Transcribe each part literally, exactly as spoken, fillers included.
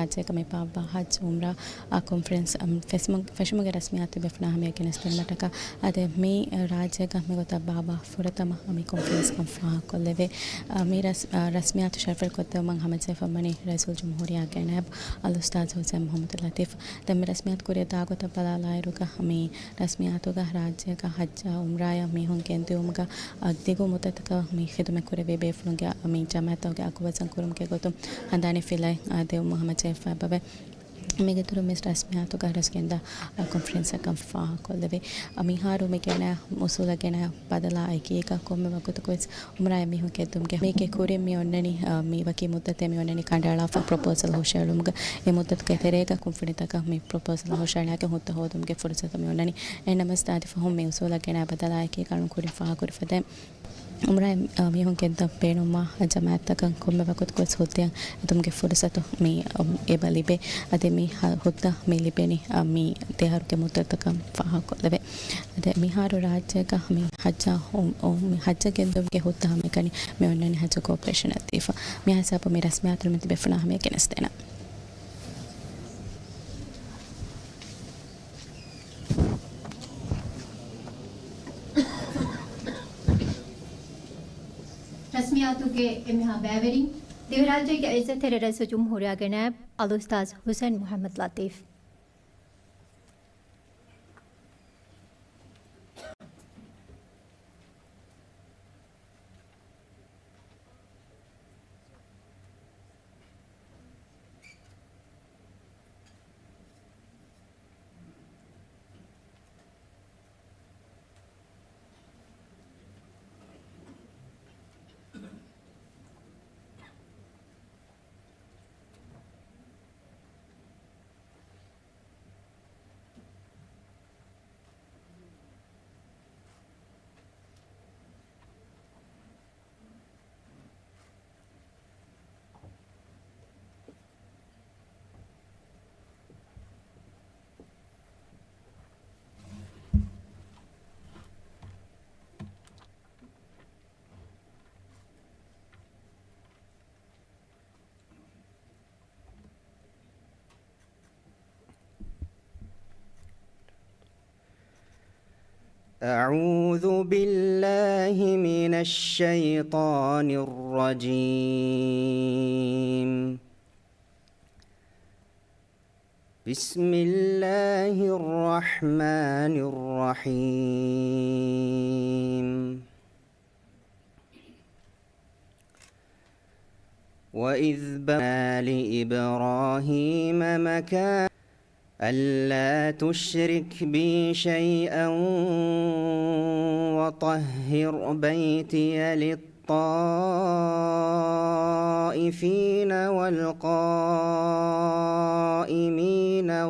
ރާއްޖޭގަ މި ބާއްވާ ހައްޖު އުމްރާ އާ ކޮންފަރެންސް އަމް ފެސްމު-، ފެށުމުގެ ރަސްމިއްޔާތު ބެފުނާ ހަމަޔަށް ގެނެސްދިނުމަށްޓަކާ، އާދެ، މި ރާއްޖޭގަ މިގޮތަށް ބާއްވާ ފުރަތަމަ މި ކޮންފަރެންސްކަން ފާހަގަކޮށްލެވޭ. އާ، މި ރަސް-، އާ، ރަސްމިއްޔާތު ޝަރަފުވެރިކޮށްދެއްވުމަށް ހަމަޖެހިފައިވަނީ ރައީސުލްޖުމްހޫރިއްޔާގެ ނައިބު އަލްއުސްތާޛު ހުސެން މުޙައްމަދު ލަތީފް. ދެން މި ރަސްމިއްޔާތު ކުރިއަށް ދާ ގޮތަށް ބަލާލާއިރުގަ، މި ރަސްމިއްޔާތުގަ ރާއްޖޭގަ ހައްޖާ އުމްރާޔަށް މީހުން ގެންދިއުމުގަ، އަ، ދިގު މުއްދަތަކަށް މި ޚިދުމަތް ކުރެވޭ ބޭފުޅުންގެ މި ޖަމާޢަތްތަކުގެ އަގު ވަޒަން ކުރުމުގެ ގޮތުން ހަނދާނީ ފިލައެއް، އާ، ދެއްވުމަށް ހަމަޖެހިފައި އެބަވޭ. މީގެ އިތުރުން މި ރަސްމިއްޔާތުގަ އަރަސް ގެންދާ، އާ، ކޮންފަރެންސަކަށް ފާހަގަކޮށްލެވޭ. އާ، މިހާރު މި ގެނައި އުސޫލަށް ގެނައި ބަދަލާ އެކީގަ ކޮންމެ ވަގުތަކުވެސް އުމްރާޔަށް މީހުން ގެންދުމުގެ މީގެ ކުރިން މި އޮންނަނީ، އާ، މި ވަކި މުއްދަތެއް މި އޮންނަނީ ކަނޑައަޅާފަ ޕްރޮޕޯސަލް ހުށައެޅުމުގަ. އެ މުއްދަތުގެ ތެރޭގަ ކުންފުނިތަކަށް މި ޕްރޮޕޯސަލް ހުށައަޅާގެން ހުއްދަ ހޯދުމުގެ ފުރުސަތު މި އޮންނަނީ. އެހެންނަމަވެސް އަދި ފަހުން މި އުސޫލަށް ގެނައި ބަދަލާއެކީ ކަނުން ކުރިން ފާހަގަކުރި ފަދައިން އުމްރާ، އާ، މީހުން ގެންދަން ބޭނުންވާ ޖަމާޢަތްތަކަށް ކޮންމެ ވަގުތަކުވެސް ހުއްދައަށް އެދުމުގެ ފުރުސަތު މި، އު، އެބަ ލިބޭ. އަދި މި ހަ-، ހުއްދަ މި ލިބެނީ، އާ، މި ދެއަހަރުގެ މުއްދަތަކަށް ފާހަގަކޮށްލެވޭ. އަދި މިހާރު ރާއްޖޭގަ މި ހައްޖާ އު، އު، މި ހައްޖަށް ގެންދުމުގެ ހުއްދަ ހަމައެކަނި މި އޮންނަނީ ހައްޖު ކޯޕަރޭޝަނަށް ދީފަ. މިހާ ހިސާބު މި ރަސްމިއްޔާތު މިތިބެފުނާ ހަމަޔަށް ގެނެސްދޭނަން. ރަސްމިއްޔާތުގެ އެންމެހާ ބައިވެރިން، ދިވެހިރާއްޖޭގެ އިއްޒަތްތެރި ރައީސުލްޖުމްހޫރިއްޔާގެ ނައިބު އަލްއުސްތާޛު ހުސެން މުޙައްމަދު ލަތީފް. أعوذ بالله من الشيطان الرجيم. بسم الله الرحمن الرحيم. وإذ بوأنا لإبراهيم مكان ألا تشرك بي شيئا وطهر بيتي للطائفين والقائمين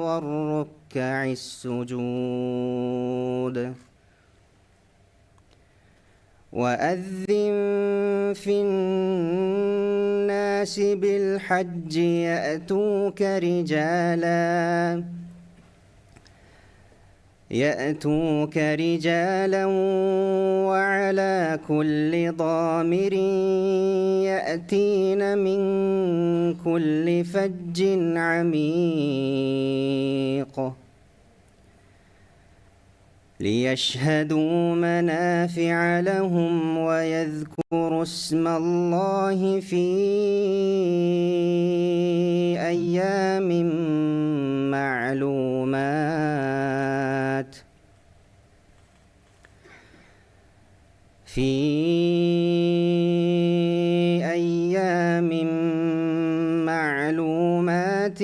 والركع السجود. وأذن في الناس بالحج يأتوك رجالا، يأتوك رجالا وعلى كل ضامر يأتين من كل فج عميق. ليشهدوا منافع لهم ويذكروا اسم الله في أيام معلومات، في أيام معلومات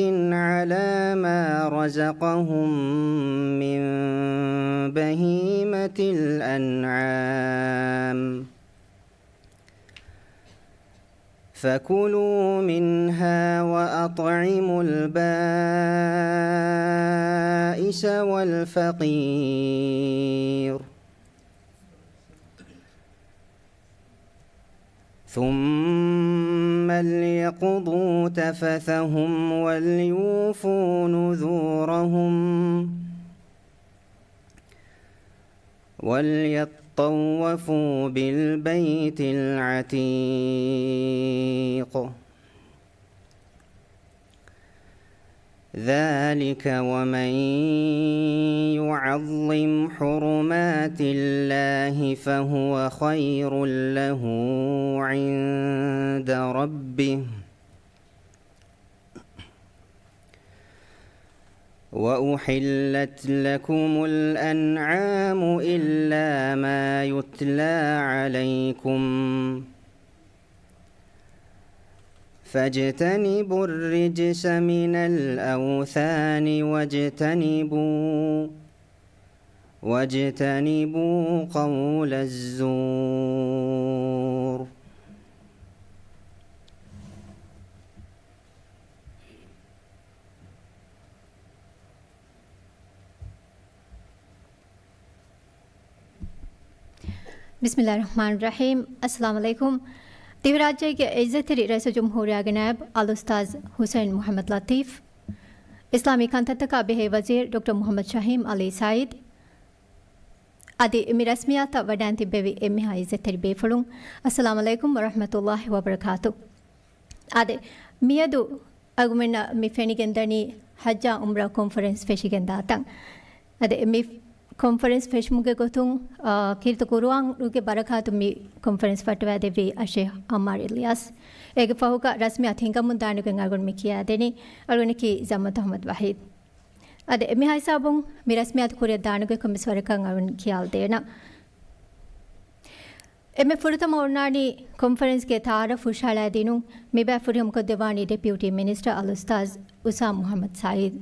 على ما رزقهم من بهيمة الأنعام، فكلوا منها وأطعموا البائس والفقير. ثم ليقضوا تفثهم وليوفوا نذورهم وليطوفوا بالبيت العتيق. ذلك ومن يعظم حرمات الله فهو خير له عند ربه وأحلت لكم الأنعام إلا ما يتلى عليكم فاجتنبوا الرجس من الأوثان واجتنبوا واجتنبوا قول الزور. ބިސްމިﷲ ރަޙްމާނި ރަޙީމް. އައްސަލާމު ޢަލައިކުމް. ދިވެހިރާއްޖޭގެ އިއްޒަތްތެރި ރައީސުލްޖުމްހޫރިއްޔާގެ ނާއިބު އަލްއުސްތާޛް ޙުސައިން މުޙައްމަދު ލަޠީފް، އިސްލާމީ ކަންތައްތަކާ ބެހޭ ވަޒީރު ޑޮކްޓަރ މުޙައްމަދު ޝަހީމް ޢަލީ ސަޢީދު، އަދި މި ރަސްމިއްޔާތަށް ވަޑައިން ތިއްބެވި އެންމެހާ އިއްޒަތްތެރި ބޭފުޅުން، އައްސަލާމު ޢަލައިކުމް ވަރަޙްމަތުﷲ ވަބަރަކާތު. އާދެ، މިއަދު އަޅުގަނޑަށް މި ފެނިގެންދަނީ ޙައްޖާ ޢުމްރާ ކޮންފަރެންސް ފެށިގެންދާތަން. އާދެ، މި ކޮންފަރެންސް ފެށުމުގެ ގޮތުން، އާ، ކީރިތި ޤުރުއާނުގެ ބަރަކާތުން މި ކޮންފަރެންސް ފައްޓަވައިދެއްވީ އައްޝޭޚް ޢައްމާރު އިލްޔާސް. އޭގެ ފަހުގަ ރަސްމިއްޔާތު ހިނގަމުން ދާނެގޮތް އަޅުގަނޑު މި ކިޔާދެނީ. އަޅުގަނޑަކީ ޒައްމަތު އަޙްމަދު ވަޙީދު. އާދެ، މިހާ ހިސާބުން މި ރަސްމިއްޔާތު ކުރިއަށް ދާނެގޮތް ކޮންމެސް ވަރަކަށް އަޅުގަނޑު ކިޔާލަދޭނަން. އެންމެ ފުރަތަމަ އޮންނާނީ ކޮންފަރެންސްގެ ތަޢާރަފް ހުށަހަޅައިދިނުން. މިބައި ފުރިހަމަކޮށްދެއްވާނީ ޑެޕިއުޓީ މިނިސްޓަރ އަލްއުސްތާޛް އުސާމް މުޙައްމަދު ސަޢީދު.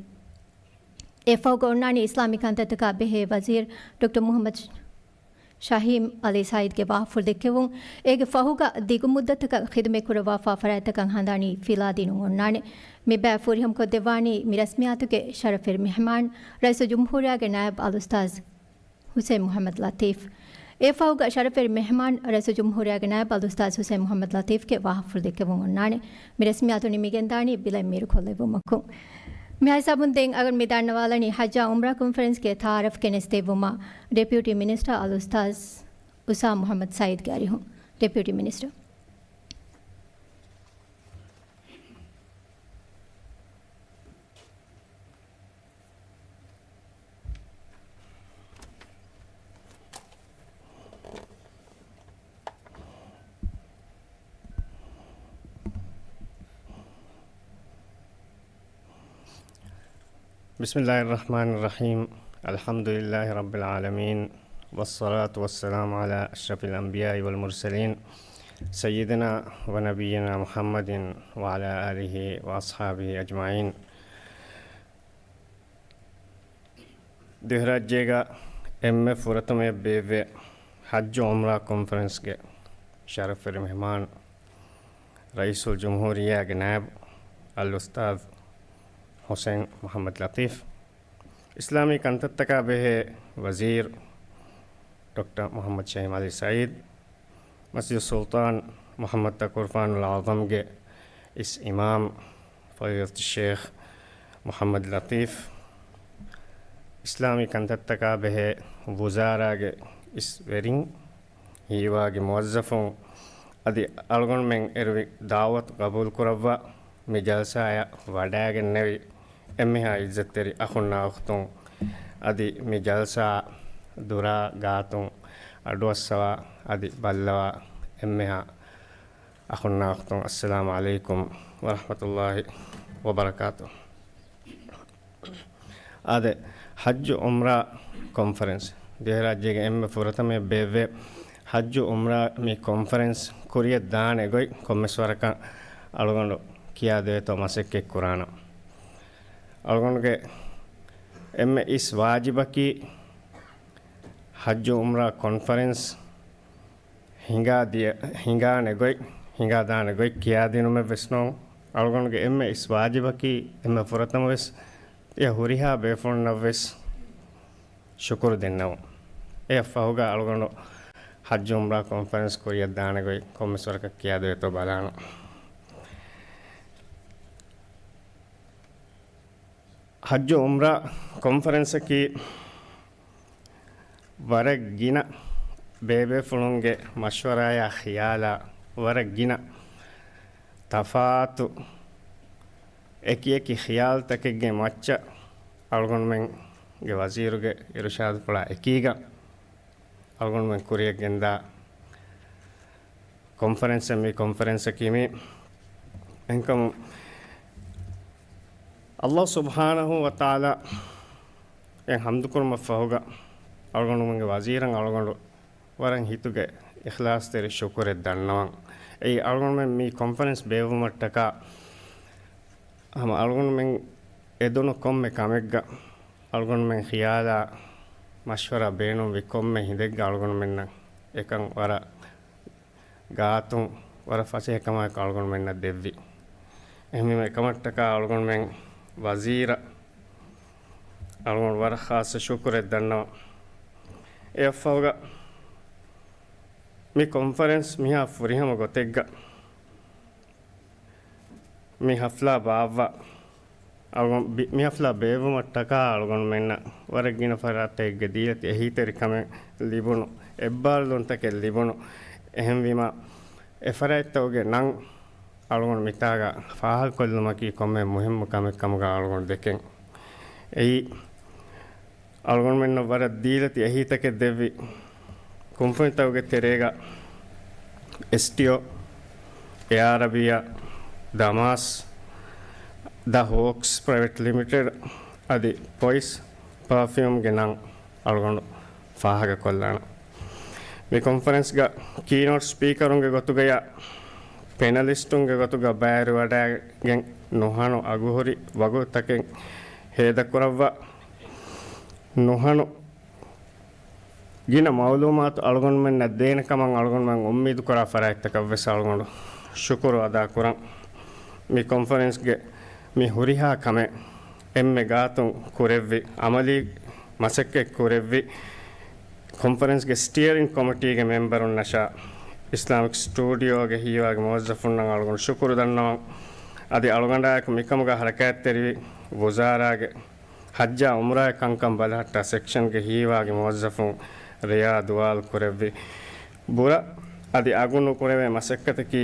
އެއަށްފަހުގަ އޮންނާނީ އިސްލާމީ ކަންތައްތަކާ ބެހޭ ވަޒީރު ޑޮކްޓަރ މުޙައްމަދު ޝަހީމް ޢަލީ ސަޢީދުގެ ވާހަކަފުޅު ދެއްކެވުން. އޭގެ ފަހުގަ ދިގު މުއްދަތަކަށް ޚިދުމަތް ކުރައްވާފާ ފަރާތްތަކަށް ހަނދާނީ ފިލާދިނުން އޮންނާނެ. މިބައި ފުރިހަމަކޮށްދެއްވާނީ މި ރަސްމިއްޔާތުގެ ޝަރަފުވެރި މެހްމާން ރައީސުލްޖުމްހޫރިއްޔާގެ ނާއިބު އަލްއުސްތާޛް ޙުސައިން މުޙައްމަދު ލަޠީފް. އެއަށްފަހުގަ ޝަރަފުވެރި މެހްމާން ރައީސުލްޖުމްހޫރިއްޔާގެ ނާއިބު އަލްއުސްތާޛް ޙުސައިން މުޙައްމަދު ލަޠީފްގެ ވާހަކަފުޅު ދެއްކެވުން އޮންނާނެ. މި ރަސްމިއްޔާތު ނިމިގެންދާނީ ބިލަތް މީރުކޮށްލެއްވުމަކުން. މިހާ ހިސާބުން ދެން އަޅުގަނޑު މި ދަންނަވާލަނީ ޙައްޖާ ޢުމްރާ ކޮންފަރެންސްގެ ތަޢާރަފް ގެނެސްދެއްވުމަށް ޑެޕިއުޓީ މިނިސްޓަރ އަލްއުސްތާޛް އުސާމް މުޙައްމަދު ސަޢީދުގެ އަރިހުން. ޑެޕިއުޓީ މިނިސްޓަރ. بسم الله الرحمن الرحيم. الحمد لله رب العالمين. والصلاة والسلام على أشرف الأنبياء والمرسلين سيدنا ونبينا محمد وعلى آله وأصحابه أجمعين. ދިވެހިރާއްޖޭގަ އެންމެ ފުރަތަމަޔަށް ބޭއްވޭ ޙައްޖު ޢުމްރާ ކޮންފަރެންސްގެ ޝަރަފުވެރި މެހްމާން ރައީސުލްޖުމްހޫރިއްޔާގެ ނާއިބު އަލްއުސްތާޛް ޙުސައިން މުޙައްމަދު ލަޠީފް، އިސްލާމީ ކަންތައްތަކާ ބެހޭ ވަޒީރު ޑޮކްޓަރ މުޙައްމަދު ޝަހީމް ޢަލީ ސަޢީދު، މަސްޖިދު ސުލްޠާން މުޙައްމަދު ތަޤުވާ ފާނުލް އަޢްޡަމްގެ އިސް އިމާމް ފަޟީލަތު ޝޭޚް މުޙައްމަދު ލަޠީފް، އިސްލާމީ ކަންތައްތަކާ ބެހޭ ވުޒާރާގެ އިސް ވެރިން، ހީވާގި މުވައްޒަފުން އަދި އަޅުގަނޑުމެން އެރުވި ދަޢުވަތު ޤަބޫލުކުރައްވާ މި ޖަލްސާއަށް ވަޑައިގެންނެވި އެންމެހާ އިއްޒަތްތެރި އަޚުންނާ އުޚްތުން އަދި މި ޖަލްސާ ދުރާ ގާތުން އަޑުއައްސަވާ އަދި ބައްލަވާ އެންމެހާ އަޚުންނާ އުޚްތުން، އައްސަލާމު ޢަލައިކުމް ވަރަޙްމަތުﷲ ވަބަރަކާތު. އާދެ، ޙައްޖު ޢުމްރާ ކޮންފަރެންސް ދިވެހިރާއްޖޭގެ އެންމެ ފުރަތަމަޔަށް ބޭއްވޭ ޙައްޖު ޢުމްރާ މި ކޮންފަރެންސް ކުރިއަށް ދާނެ ގޮތް ކޮންމެސް ވަރަކަށް އަޅުގަނޑު ކިޔާދޭތޯ މަސައްކަތް ކުރާނަން. އަޅުގަނޑުގެ އެންމެ އިސް ވާޖިބަކީ ޙައްޖު ޢުމްރާ ކޮންފަރެންސް ހިނގާ ދިޔަ، ހިނގާނެ ގޮތް، ހިނގާދާނެ ގޮތް ކިޔާދިނުމެއް ވެސް ނޫން. އަޅުގަނޑުގެ އެންމެ އިސް ވާޖިބަކީ އެންމެ ފުރަތަމަ ވެސް އެ ހުރިހާ ބޭފުޅުންނަށް ވެސް ޝުކުރު ދެންނެވުން. އެއަށް ފަހުގަ އަޅުގަނޑު ޙައްޖު ޢުމްރާ ކޮންފަރެންސް ކުރިއަށް ދާނެ ގޮތް ކޮންމެސް ވަރަކަށް ކިޔާދޭތޯ ބަލާނަން. ޙައްޖު ޢުމްރާ ކޮންފަރެންސަކީ ވަރަށް ގިނަ ބޭބޭފުޅުންގެ މަޝްވަރާޔާ ޚިޔާލާ ވަރަށް ގިނަ ތަފާތު އެކި އެކި ޚިޔާލުތަކެއްގެ މައްޗަށް އަޅުގަނޑުމެންގެ ވަޒީރުގެ އިރުޝާދުފުޅާ އެކީގަ އަޅުގަނޑުމެން ކުރިޔަށް ގެންދާ ކޮންފަރެންސެއް މި ކޮންފަރެންސަކީ މި. އެހެންކަމުން ﷲ ސުބްޙާނަހޫ ވަތަޢާލާ އެ ޙަމްދުކުރުމަށްފަހުގަ އަޅުގަނޑުމެންގެ ވަޒީރަށް އަޅުގަނޑު ވަރަށް ހިތުގެ އިޚްލާޞްތެރި ޝުކުރެއް ދަންނަވަން. އެއީ އަޅުގަނޑުމެން މި ކޮންފަރެންސް ބޭއްވުމަށްޓަކާ ހަމަ އަޅުގަނޑުމެން އެދުނު ކޮންމެ ކަމެއްގަ އަޅުގަނޑުމެން ޚިޔާލާ މަޝްވަރާ ބޭނުންވި ކޮންމެ ހިނދެއްގަ އަޅުގަނޑުމެންނަށް އެކަން ވަރަށް ގާތުން ވަރަށް ފަސޭހަކަމާއެކު އަޅުގަނޑުމެންނަށް ދެއްވި. އެހެންވީމަ އެކަމަށްޓަކާ އަޅުގަނޑުމެން ވަޒީރަށް އަޅުގަނޑު ވަރަށް ޚާއްޞަ ޝުކުރެއް ދަންނަވަން. އެއަށްފަހުގަ މި ކޮންފަރެންސް މިހާ ފުރިހަމަ ގޮތެއްގަ މި ހަފްލާ ބާއްވާ އަޅުގަނޑު ބި-، މި ހަފްލާ ބޭއްވުމަށްޓަކާ އަޅުގަނޑުމެންނަށް ވަރަށް ގިނަ ފަރާތްތަކެއްގެ ދީލަތި އެހީތެރިކަމެއް ލިބުނު، އެއްބާރުލުންތަކެއް ލިބުނު. އެހެންވީމަ، އެ ފަރާތްތަކުގެ ނަން އަޅުގަނޑު މިތާގަ ފާހަގަކޮށްލުމަކީ ކޮންމެ މުހިއްމު ކަމެއް ކަމުގަ އަޅުގަނޑު ދެކެން. އެއީ، އަޅުގަނޑުމެންނަށް ވަރަށް ދީލަތި އެހީތަކެއް ދެއްވި ކުންފުނިތަކުގެ ތެރޭގަ އެސްޓީއޯ، އެއާ އަރަބިއްޔާ، ދަމާސް، ދަ ހޯކްސް ޕްރައިވެޓް ލިމިޓެޑް އަދި ޕޮއިސް ޕަރފިއުމްގެ ނަން އަޅުގަނޑު ފާހަގަކޮށްލާނަން. މި ކޮންފަރެންސްގަ ކީނޯޓް ސްޕީކަރުންގެ ގޮތުގަޔާ ޕެނަލިސްޓުންގެ ގޮތުގަ ބައިވެރިވަޑައިގެން ނުހަނު އަގުހުރި ވަގުތުތަކެއް ހޭދަކުރައްވާ، ނުހަނު ގިނަ މައުލޫމާތު އަޅުގަނޑުމެންނަށް ދޭނެ ކަމަށް އަޅުގަނޑުމެން އުއްމީދުކުރާ ފަރާތްތަކަށް ވެސް އަޅުގަނޑު ޝުކުރު އަދާކުރަން. މި ކޮންފަރެންސްގެ މި ހުރިހާ ކަމެއް އެންމެ ގާތުން ކުރެއްވި، އަމަލީ މަސައްކަތް ކުރެއްވި ކޮންފަރެންސްގެ ސްޓިއަރިން ކޮމިޓީގެ މެމްބަރުންނަށާ، އިސްލާމިކް ސްޓޫޑިއޯގެ ހީވާގި މުވައްޒަފުންނަށް އަޅުގަނޑު ޝުކުރު ދަންނަވަން. އަދި އަޅުގަނޑާއެކު މިކަމުގަ ހަރަކާތްތެރިވި ވުޒާރާގެ ޙައްޖާ އުމްރާގެ ކަންކަން ބަލަހައްޓާ ސެކްޝަންގެ ހީވާގި މުވައްޒަފުން ރެޔާ ދުވާލު ކުރެއްވި ބުރަ އަދި އަގު ނުކުރެވޭ މަސައްކަތަކީ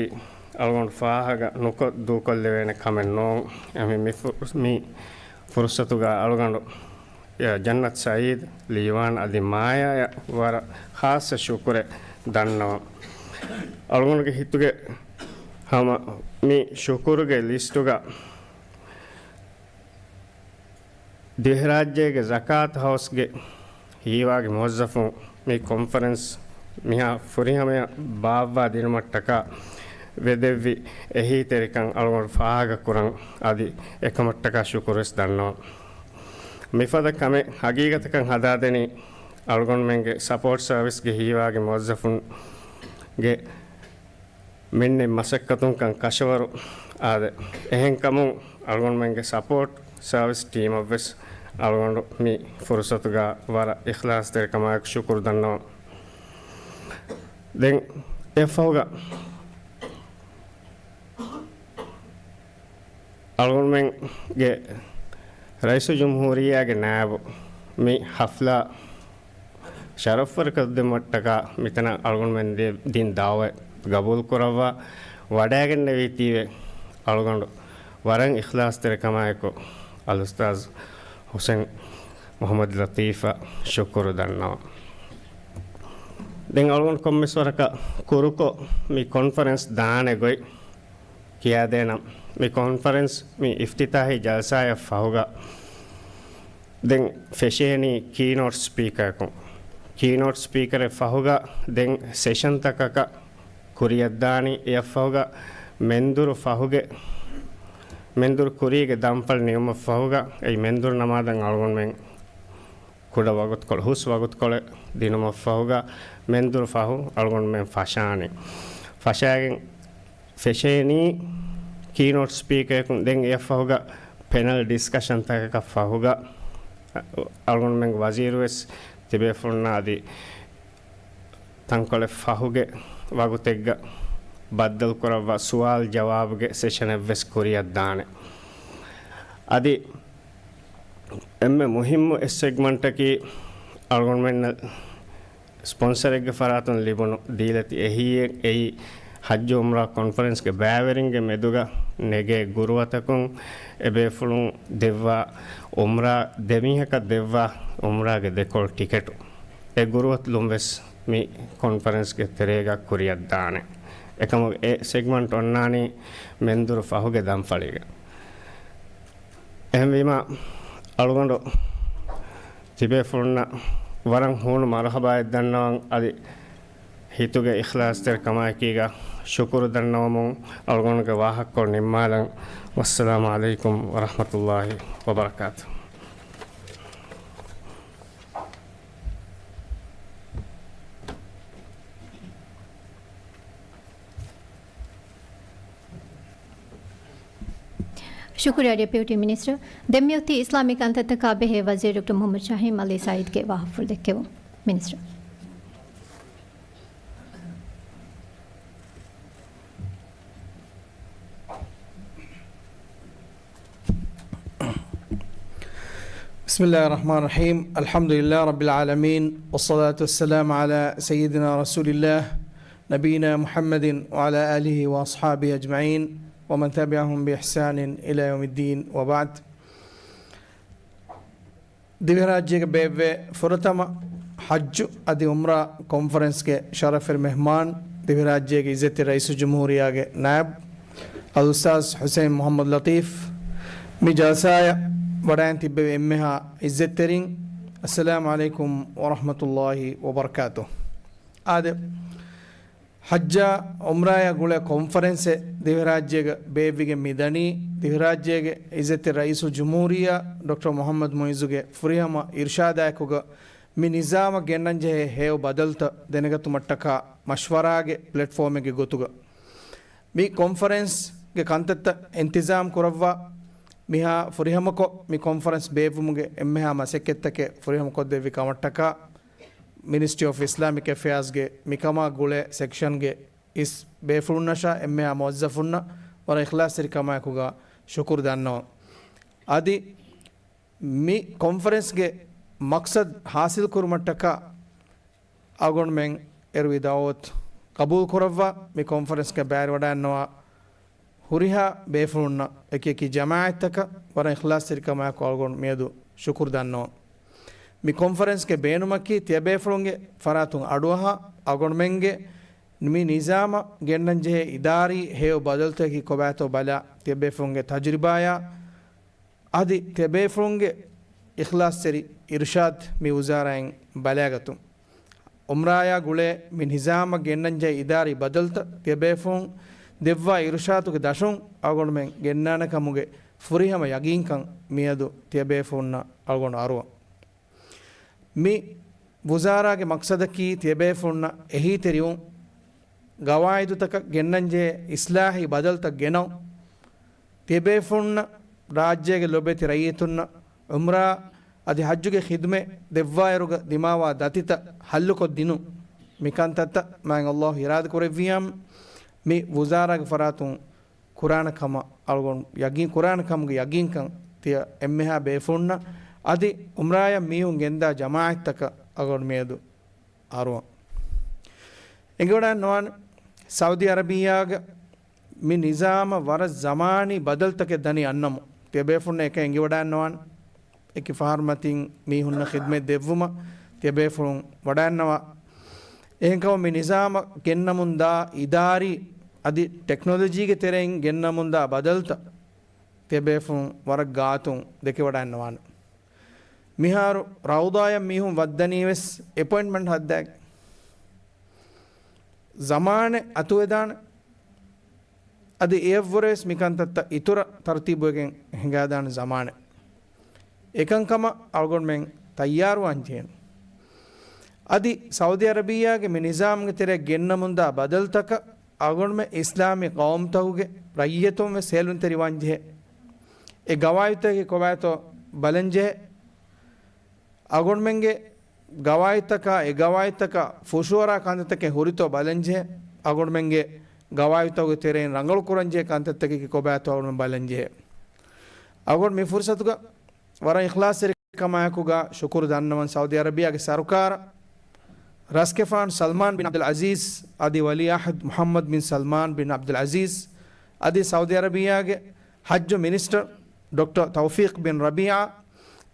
އަޅުގަނޑު ފާހަގަ ނުކޮށް ދޫކޮށްލެވޭނެ ކަމެއް ނޫން. އެހެންވެ މި ފު-، މި ފުރުސަތުގަ އަޅުގަނޑު ޖަންނަތް ސައީދު، ލީވާން އަދި މާޔާއަށް ވަރަށް ޚާއްޞަ ޝުކުރެއް ދަންނަވަން. އަޅުގަނޑުގެ ހިތުގެ ހަމަ މި ޝުކުރުގެ ލިސްޓުގަ ދިވެހިރާއްޖޭގެ ޒަކާތު ހައުސްގެ ހީވާގި މުވައްޒަފުން މި ކޮންފަރެންސް މިހާ ފުރިހަމަޔަށް ބާއްވާ ދިނުމަށްޓަކާ ވެދެއްވި އެހީތެރިކަން އަޅުގަނޑު ފާހަގަކުރަން އަދި އެކަމަށްޓަކާ ޝުކުރުވެސް ދަންނަވަން. މިފަދަ ކަމެއް ހަގީގަތަކަށް ހަދާދެނީ އަޅުގަނޑުމެންގެ ސަޕޯޓް ސަރވިސްގެ ހީވާގި މުވައްޒަފުންގެ މިންނެ މަސައްކަތުންކަން ކަށަވަރު އާދެ. އެހެންކަމުން އަޅުގަނޑުމެންގެ ސަޕޯޓް ސަރވިސް ޓީމަށްވެސް އަޅުގަނޑު މި ފުރުސަތުގަ ވަރަށް އިޚްލާޞްތެރިކަމާއެކު ޝުކުރު ދަންނަވަން. ދެން އެއަށްފަހުގަ އަޅުގަނޑުމެންގެ ރައީސުލްޖުމްހޫރިއްޔާގެ ނާއިބު މި ހަފްލާ ޝަރަފްވަރަކަށް ދިނުމަށްޓަކާ މިތަނަށް އަޅުގަނޑުމެން ދި-، ދިން ދަޢުވަތް ގަބޫލުކުރައްވާ ވަޑައިގެންނެވީތީވެ އަޅުގަނޑު ވަރަށް އިޚްލާޞްތެރިކަމާއެކު އަލްއުސްތާޛް ޙުސެން މުޙައްމަދު ލަޠީފަށް ޝުކުރު ދަންނަވަން. ދެން އަޅުގަނޑު ކޮންމެސް ވަރަކަށް ކުރުކޮށް މި ކޮންފަރެންސް ދާނެ ގޮތް ކިޔާދޭނަން. މި ކޮންފަރެންސް މި އިފްތިތާޙީ ޖަލްސާއަށް ފަހުގަ ދެން ފެށޭނީ ކީނޯޓް ސްޕީކަރަކުން. ކީނޯޓް ސްޕީކަރެއް ފަހުގަ ދެން ސެޝަންތަކަކަށް ކުރިއަށްދާނީ. އެއަށްފަހުގަ މެންދުރު ފަހުގެ، މެންދުރު ކުރީގެ ދަންފަޅި ނިމުމަށްފަހުގަ އެއީ މެންދުރު ނަމާދަށް އަޅުގަނޑުމެން ކުޑަ ވަގުތުކޮޅެއް، ހުސް ވަގުތުކޮޅެއް ދިނުމަށްފަހުގަ މެންދުރު ފަހު އަޅުގަނޑުމެން ފަށާނީ. ފަށާގެން ފެށޭނީ ކީނޯޓް ސްޕީކަރަކުން. ދެން އެއަށްފަހުގަ ޕެނަލް ޑިސްކަޝަންތަކަކަށް ފަހުގަ އަޅުގަނޑުމެންގެ ވަޒީރުވެސް ތިބޭފުޅުންނާ އަދި ތަންކޮޅެއް ފަހުގެ ވަގުތެއްގަ ބައްދަލުކުރައްވާ ސުވާލު ޖަވާބުގެ ސެޝަނެއްވެސް ކުރިއަށްދާނެ. އަދި އެންމެ މުހިއްމު އެއް ސެގްމަންޓަކީ އަޅުގަނޑުމެންނަށް ސްޕޮންސަރެއްގެ ފަރާތުން ލިބުނު ދީލަތި އެހީއެއް އެއީ ޙައްޖު ޢުމްރާ ކޮންފަރެންސްގެ ބައިވެރިންގެ މެދުގަ ނެގޭ ގުރުއަތަކުން އެބޭފުޅުން ދެއްވާ ޢުމްރާ، ދެމީހަކަށް ދެއްވާ ޢުމްރާގެ ދެކޮޅު ޓިކެޓު. އެ ގުރުއަތުލުން ވެސް މި ކޮންފަރެންސްގެ ތެރޭގަ ކުރިއަށްދާނެ. އެކަމަކު އެ ސެގްމަންޓް އޮންނާނީ މެންދުރު ފަހުގެ ދަންފަޅީގަ. އެހެންވީމަ، އަޅުގަނޑު ތިބޭފުޅުންނަށް ވަރަށް ހޫނު މަރުޙަބާއެއް ދަންނަވަން، އަދި ހިތުގެ އިޚްލާޞްތެރިކަމާއެކީގަ ޝުކުރު ދަންނަވަމުން، އަޅުގަނޑުގެ ވާހަކަކޮޅު ނިންމާލަން. ވައްސަލާމު ޢަލައިކުމް ވަރަޙްމަތުﷲ ވަބަރަކާތު. ޝުކުރިއްޔާ ޑެޕިއުޓީ މިނިސްޓަރ. ދެން މިއޮތީ އިސްލާމީ ކަންތައްތަކާ ބެހޭ ވަޒީރު ޑޮކްޓަރ މުޙައްމަދު ޝާހީމް ޢަލީ ސަޢީދްގެ ވާހަކަފުޅު ދެއްކެވުން. މިނިސްޓަރ. بسم الله الرحمن الرحيم. الحمد لله رب العالمين. والصلاة والسلام على سيدنا رسول الله نبينا محمد وعلى آله وأصحابه أجمعين ومن تبعهم بإحسان إلى يوم الدين وبعد. ދިވެހިރާއްޖޭގެ ބޭއްވޭ ފުރަތަމަ ޙައްޖު އަދި ޢުމްރާ ކޮންފަރެންސްގެ ޝަރަފުވެރި މެހްމާން، ދިވެހިރާއްޖޭގެ ޢިއްޒަތްތެރި ރައީސުލްޖުމްހޫރިއްޔާގެ ނާއިބު އަލްއުސްތާޛް ޙުސައިން މުޙައްމަދު ލަޠީފް، މި ޖަލްސާއަށް ވަޑައިން ތިއްބެވި އެންމެހާ ޢިއްޒަތްތެރިން، އައްސަލާމު ޢަލައިކުމް ވަރަޙްމަތުﷲ ވަބަރަކާތު. އާދެ، ޙައްޖާ ޢުމްރާޔާ ގުޅޭ ކޮންފަރެންސެއް ދިވެހިރާއްޖޭގަ ބޭއްވިގެން މިދަނީ، ދިވެހިރާއްޖޭގެ ޢިއްޒަތްތެރި ރައީސުލްޖުމްހޫރިއްޔާ ޑޮކްޓަރ މުޙައްމަދު މުޢިއްޒުގެ ފުރިހަމަ އިރުޝާދާއެކުގަ މި ނިޒާމަށް ގެންނަންޖެހޭ ހެޔޮ ބަދަލުތައް ދެނެގަތުމަށްޓަކާ މަޝްވަރާގެ ޕްލެޓްފޯމެއްގެ ގޮތުގަ. މި ކޮންފަރެންސްގެ ކަންތައްތައް އިންތިޒާމް ކުރައްވާ، މިހާ ފުރިހަމަކޮށް މި ކޮންފަރެންސް ބޭއްވުމުގެ އެންމެހާ މަސައްކަތްތަކެއް ފުރިހަމަކޮށްދެއްވި ކަމަށްޓަކާ، މިނިސްޓްރީ އޮފް އިސްލާމިކް އެފެއާޒްގެ މިކަމާ ގުޅޭ ސެކްޝަންގެ އިސް ބޭފުޅުންނަށާ އެންމެހާ މުވައްޒަފުންނަށް ވަރަށް އިޚްލާޞްތެރިކަމާއެކުގަ ޝުކުރު ދަންނަވަން. އަދި މި ކޮންފަރެންސްގެ މަޤްޞަދު ޙާޞިލް ކުރުމަށްޓަކާ އަޅުގަނޑުމެން އެރުވި ދަޢުވަތު ޤަބޫލު ކުރައްވާ، މި ކޮންފަރެންސްގެ ބައިވެރިވަޑައިގަންނަވާ ހުރިހާ ބޭފުޅުންނަށް އެކި އެކި ޖަމާޢަތްތަކަށް ވަރަށް އިޚްލާޞްތެރިކަމާއެކު އަޅުގަނޑު މިއަދު ޝުކުރު ދަންނަވަން. މި ކޮންފަރެންސްގެ ބޭނުމަކީ ތިޔަބޭފުޅުންގެ ފަރާތުން އަޑުއަހާ، އަޅުގަނޑުމެންގެ މި ނިޒާމަށް ގެންނަންޖެހޭ އިދާރީ ހެޔޮ ބަދަލުތަކަކީ ކޮބާތޯ ބަލާ، ތިޔަބޭފުޅުންގެ ތަޖުރިބާޔާ އަދި ތިޔަބޭފުޅުންގެ އިޚްލާޞްތެރި އިރުޝާދު މި ވުޒާރާއިން ބަލައިގަތުން. ޢުމްރާޔާ ގުޅޭ މި ނިޒާމަށް ގެންނަންޖެހޭ އިދާރީ ބަދަލުތައް ތިޔަބޭފުޅުން ދެއްވާ އިރުޝާދުގެ ދަށުން އަޅުގަނޑުމެން ގެންނާނެ ކަމުގެ ފުރިހަމަ ޔަގީންކަން މިއަދު ތިޔަބޭފުޅުންނަށް އަޅުގަނޑު އަރުވަން. މި ވުޒާރާގެ މަޤްޞަދަކީ ތިޔަބޭފުޅުންނަށް އެހީތެރިވުން، ގަވާއިދުތަކަށް ގެންނަންޖެހޭ އިޞްލާޙީ ބަދަލުތައް ގެނައުން، ތިޔަބޭފުޅުންނަށް ރާއްޖޭގެ ލޮބެތި ރައްޔިތުންނަށް ޢުމްރާ އަދި ޙައްޖުގެ ޚިދުމަތް ދެއްވާއިރުގަ ދިމާވާ ދަތިތައް ޙައްލުކޮށްދިނުން. މިކަންތައްތައް މާތް ﷲ އިރާދަކުރެއްވިއްޔާ، މި ވުޒާރާގެ ފަރާތުން ކުރާނެ ކަމަށް އަޅުގަނޑު ޔަގީން ކުރާނެ ކަމުގެ ޔަގީންކަން ތިޔަ އެންމެހާ ބޭފުޅުންނަށް އަދި ޢުމްރާޔަށް މީހުން ގެންދާ ޖަމާޢަތްތަކަށް އަޅުގަނޑު މިއަދު އަރުވަން. އެނގިވަޑައިންނަވާނެ، ސައުދީ އަރަބިއްޔާގަ މި ނިޒާމަށް ވަރަށް ޒަމާނީ ބަދަލުތަކެއް ދަނީ އަންނަމުން، ތިޔަބޭފުޅުންނަށް އެކަން އެނގިވަޑައިންނަވާނެ. އެކި ފަހަރު މަތިން މީހުންނަށް ޚިދުމަތް ދެއްވުމަށް ތިޔަބޭފުޅުން ވަޑައިންނަވާ. އެހެންކަމުން މި ނިޒާމަށް ގެންނަމުންދާ އިދާރީ އަދި ޓެކްނޮލޮޖީގެ ތެރެއިން ގެންނަމުންދާ ބަދަލުތައް ތިޔަބޭފުޅުން ވަރަށް ގާތުން ދެކެވަޑައިންނަވާނެ. މިހާރު ރައުޟާޔަށް މީހުން ވައްދަނީވެސް އެޕޮއިންޓްމަންޓް ހައްދާގެން. ޒަމާނެއް އަތުވެދާނެ. އަދި އެއަށްވުރެވެސް މިކަންތައްތައް އިތުރަށް ތަރުތީބުވެގެން ހިނގާދާނެ ޒަމާނެއް. އެކަންކަމަށް އަޅުގަނޑުމެން ތައްޔާރުވާން ޖެހޭނެ. އަދި ސައުދީ އަރަބިއްޔާގެ މި ނިޒާމްގެ ތެރެއަށް ގެންނަމުންދާ ބަދަލުތަކަށް އަޅުގަނޑުމެން އިސްލާމީ ޤައުމުތަކުގެ ރައްޔިތުން ވެސް ހޭލުންތެރިވާން ޖެހޭ. އެ ގަވާއިދުތަކަކީ ކޮބާތޯ ބަލަން ޖެހޭ. އަޅުގަނޑުމެންގެ ގަވާއިދުތަކާ، އެ ގަވާއިދުތަކަށް ފުށުއަރާ ކަންތައްތަކެއް ހުރިތޯ ބަލަންޖެހޭ. އަޅުގަނޑުމެންގެ ގަވާއިދުތަކުގެ ތެރެއިން ރަނގަޅު ކުރަންޖެހޭ ކަންތައްތަކަކީ ކޮބާތޯ އަޅުގަނޑުމެން ބަލަންޖެހޭ. އަޅުގަނޑު މި ފުރުސަތުގަ ވަރަށް އިޚްލާޞްތެރިކަމާއެކުގަ ޝުކުރު ދަންނަވަން ސައުދީ އަރަބިއްޔާގެ ސަރުކާރަށް. ރަސްގެފާނު ސަލްމާން ބިން ޢަބްދުލް ޢަޒީޒް އަދި ވަލީޢަހްދު މުޙައްމަދު ބިން ސަލްމާން ބިން ޢަބްދުލް ޢަޒީޒް އަދި ސައުދީ ޢަރަބިއްޔާގެ ޙައްޖު މިނިސްޓަރ ޑޮކްޓަރ ތައުފީޤް ބިން ރަބީޢާ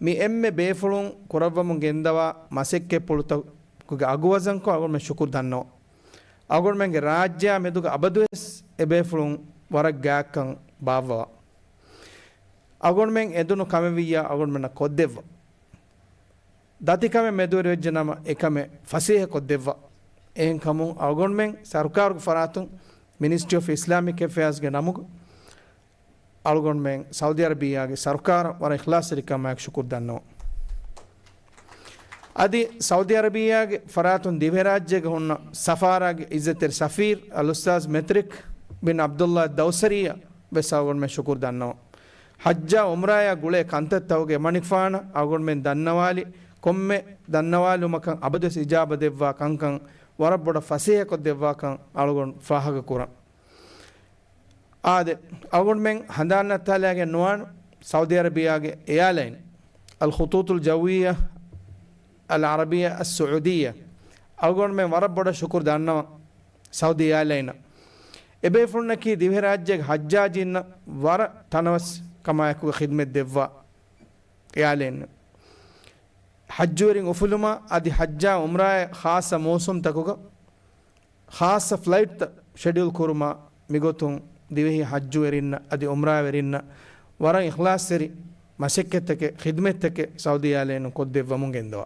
މި އެންމެ ބޭފުޅުން ކުރައްވަމުން ގެންދަވާ މަސައްކަތްޕުޅުތަކުގެ އަގުވަޒަންކޮށް އަޅުގަނޑުމެން ޝުކުރު ދަންނަވަން. އަޅުގަނޑުމެންގެ ރާއްޖެއާ މެދުގަ އަބަދުވެސް އެބޭފުޅުން ވަރަށް ގާތްކަން ބާއްވަވާ. އަޅުގަނޑުމެން އެދުނު ކަމެއްވިއްޔާ އަޅުގަނޑުމެންނަށް ކޮށްދެއްވާ. ދަތިކަމެއް މެދުވެރިވެއްޖެ ނަމަ އެކަމެއް ފަސޭހަކޮށްދެއްވާ. އެހެންކަމުން އަޅުގަނޑުމެން ސަރުކާރުގެ ފަރާތުން މިނިސްޓްރީ އޮފް އިސްލާމިކް އެފެއާޒްގެ ނަމުގަ އަޅުގަނޑުމެން ސައުދީ އަރަބިއްޔާގެ ސަރުކާރަށް ވަރަށް އިޚްލާޞްތެރިކަމާއެކު ޝުކުރު ދަންނަވަން. އަދި ސައުދީ އަރަބިއްޔާގެ ފަރާތުން ދިވެހިރާއްޖޭގަ ހުންނަ ސަފާރާގެ ޢިއްޒަތްތެރި ސަފީރު އަލްއުސްތާޛް މެތްރިކް ބިން ޢަބްދުﷲ ދައުސަރީއަށް ވެސް އަޅުގަނޑުމެން ޝުކުރު ދަންނަވަން. ޙައްޖާ ޢުމްރާޔާ ގުޅޭ ކަންތައްތަކުގެ އެމަނިކުފާނަށް އަޅުގަނޑުމެން ދަންނަވާލި ކޮންމެ ދަންނަވާލުމަކަށް އަބަދުވެސް އިޖާބަ ދެއްވާ ކަންކަން ވަރަށް ބޮޑަށް ފަސޭހަކޮށްދެއްވާކަން އަޅުގަނޑު ފާހަގަކުރަން. އާދެ، އަޅުގަނޑުމެން ހަނދާން ނައްތާލާގެން ނުވާން ސައުދީ އަރަބިއްޔާގެ އެއާލައިން، އަލްޚުޠޫޠުލް ޖައްވިއްޔާ އަލް ޢަރަބިއްޔާ އައްސުޢޫދިއްޔާ، އަޅުގަނޑުމެން ވަރަށް ބޮޑަށް ޝުކުރު ދަންނަވަން ސައުދީ އެއާލައިނަށް. އެބޭފުޅުންނަކީ ދިވެހިރާއްޖޭގެ ޙައްޖާޖީންނަށް ވަރަށް ތަނަވަސް ކަމާއެކުގަ ޚިދްމަތް ދެއްވާ އެއާލައިން. ޙައްޖުވެރިން އުފުލުމާ އަދި ޙައްޖާ ޢުމްރާއެއް ޚާއްޞަ މޫސުމްތަކުގަ ޚާއްޞަ ފްލައިޓްތައް ޝެޑިއުލް ކުރުމާ މިގޮތުން ދިވެހި ޙައްޖުވެރިންނަށް އަދި ޢުމްރާވެރިންނަށް ވަރަށް އިޚްލާޞްތެރި މަސައްކަތްތަކެއް، ޚިދްމަތްތަކެއް ސައުދީ އެއާލައިނުން ކޮށްދެއްވަމުން ގެންދަވާ.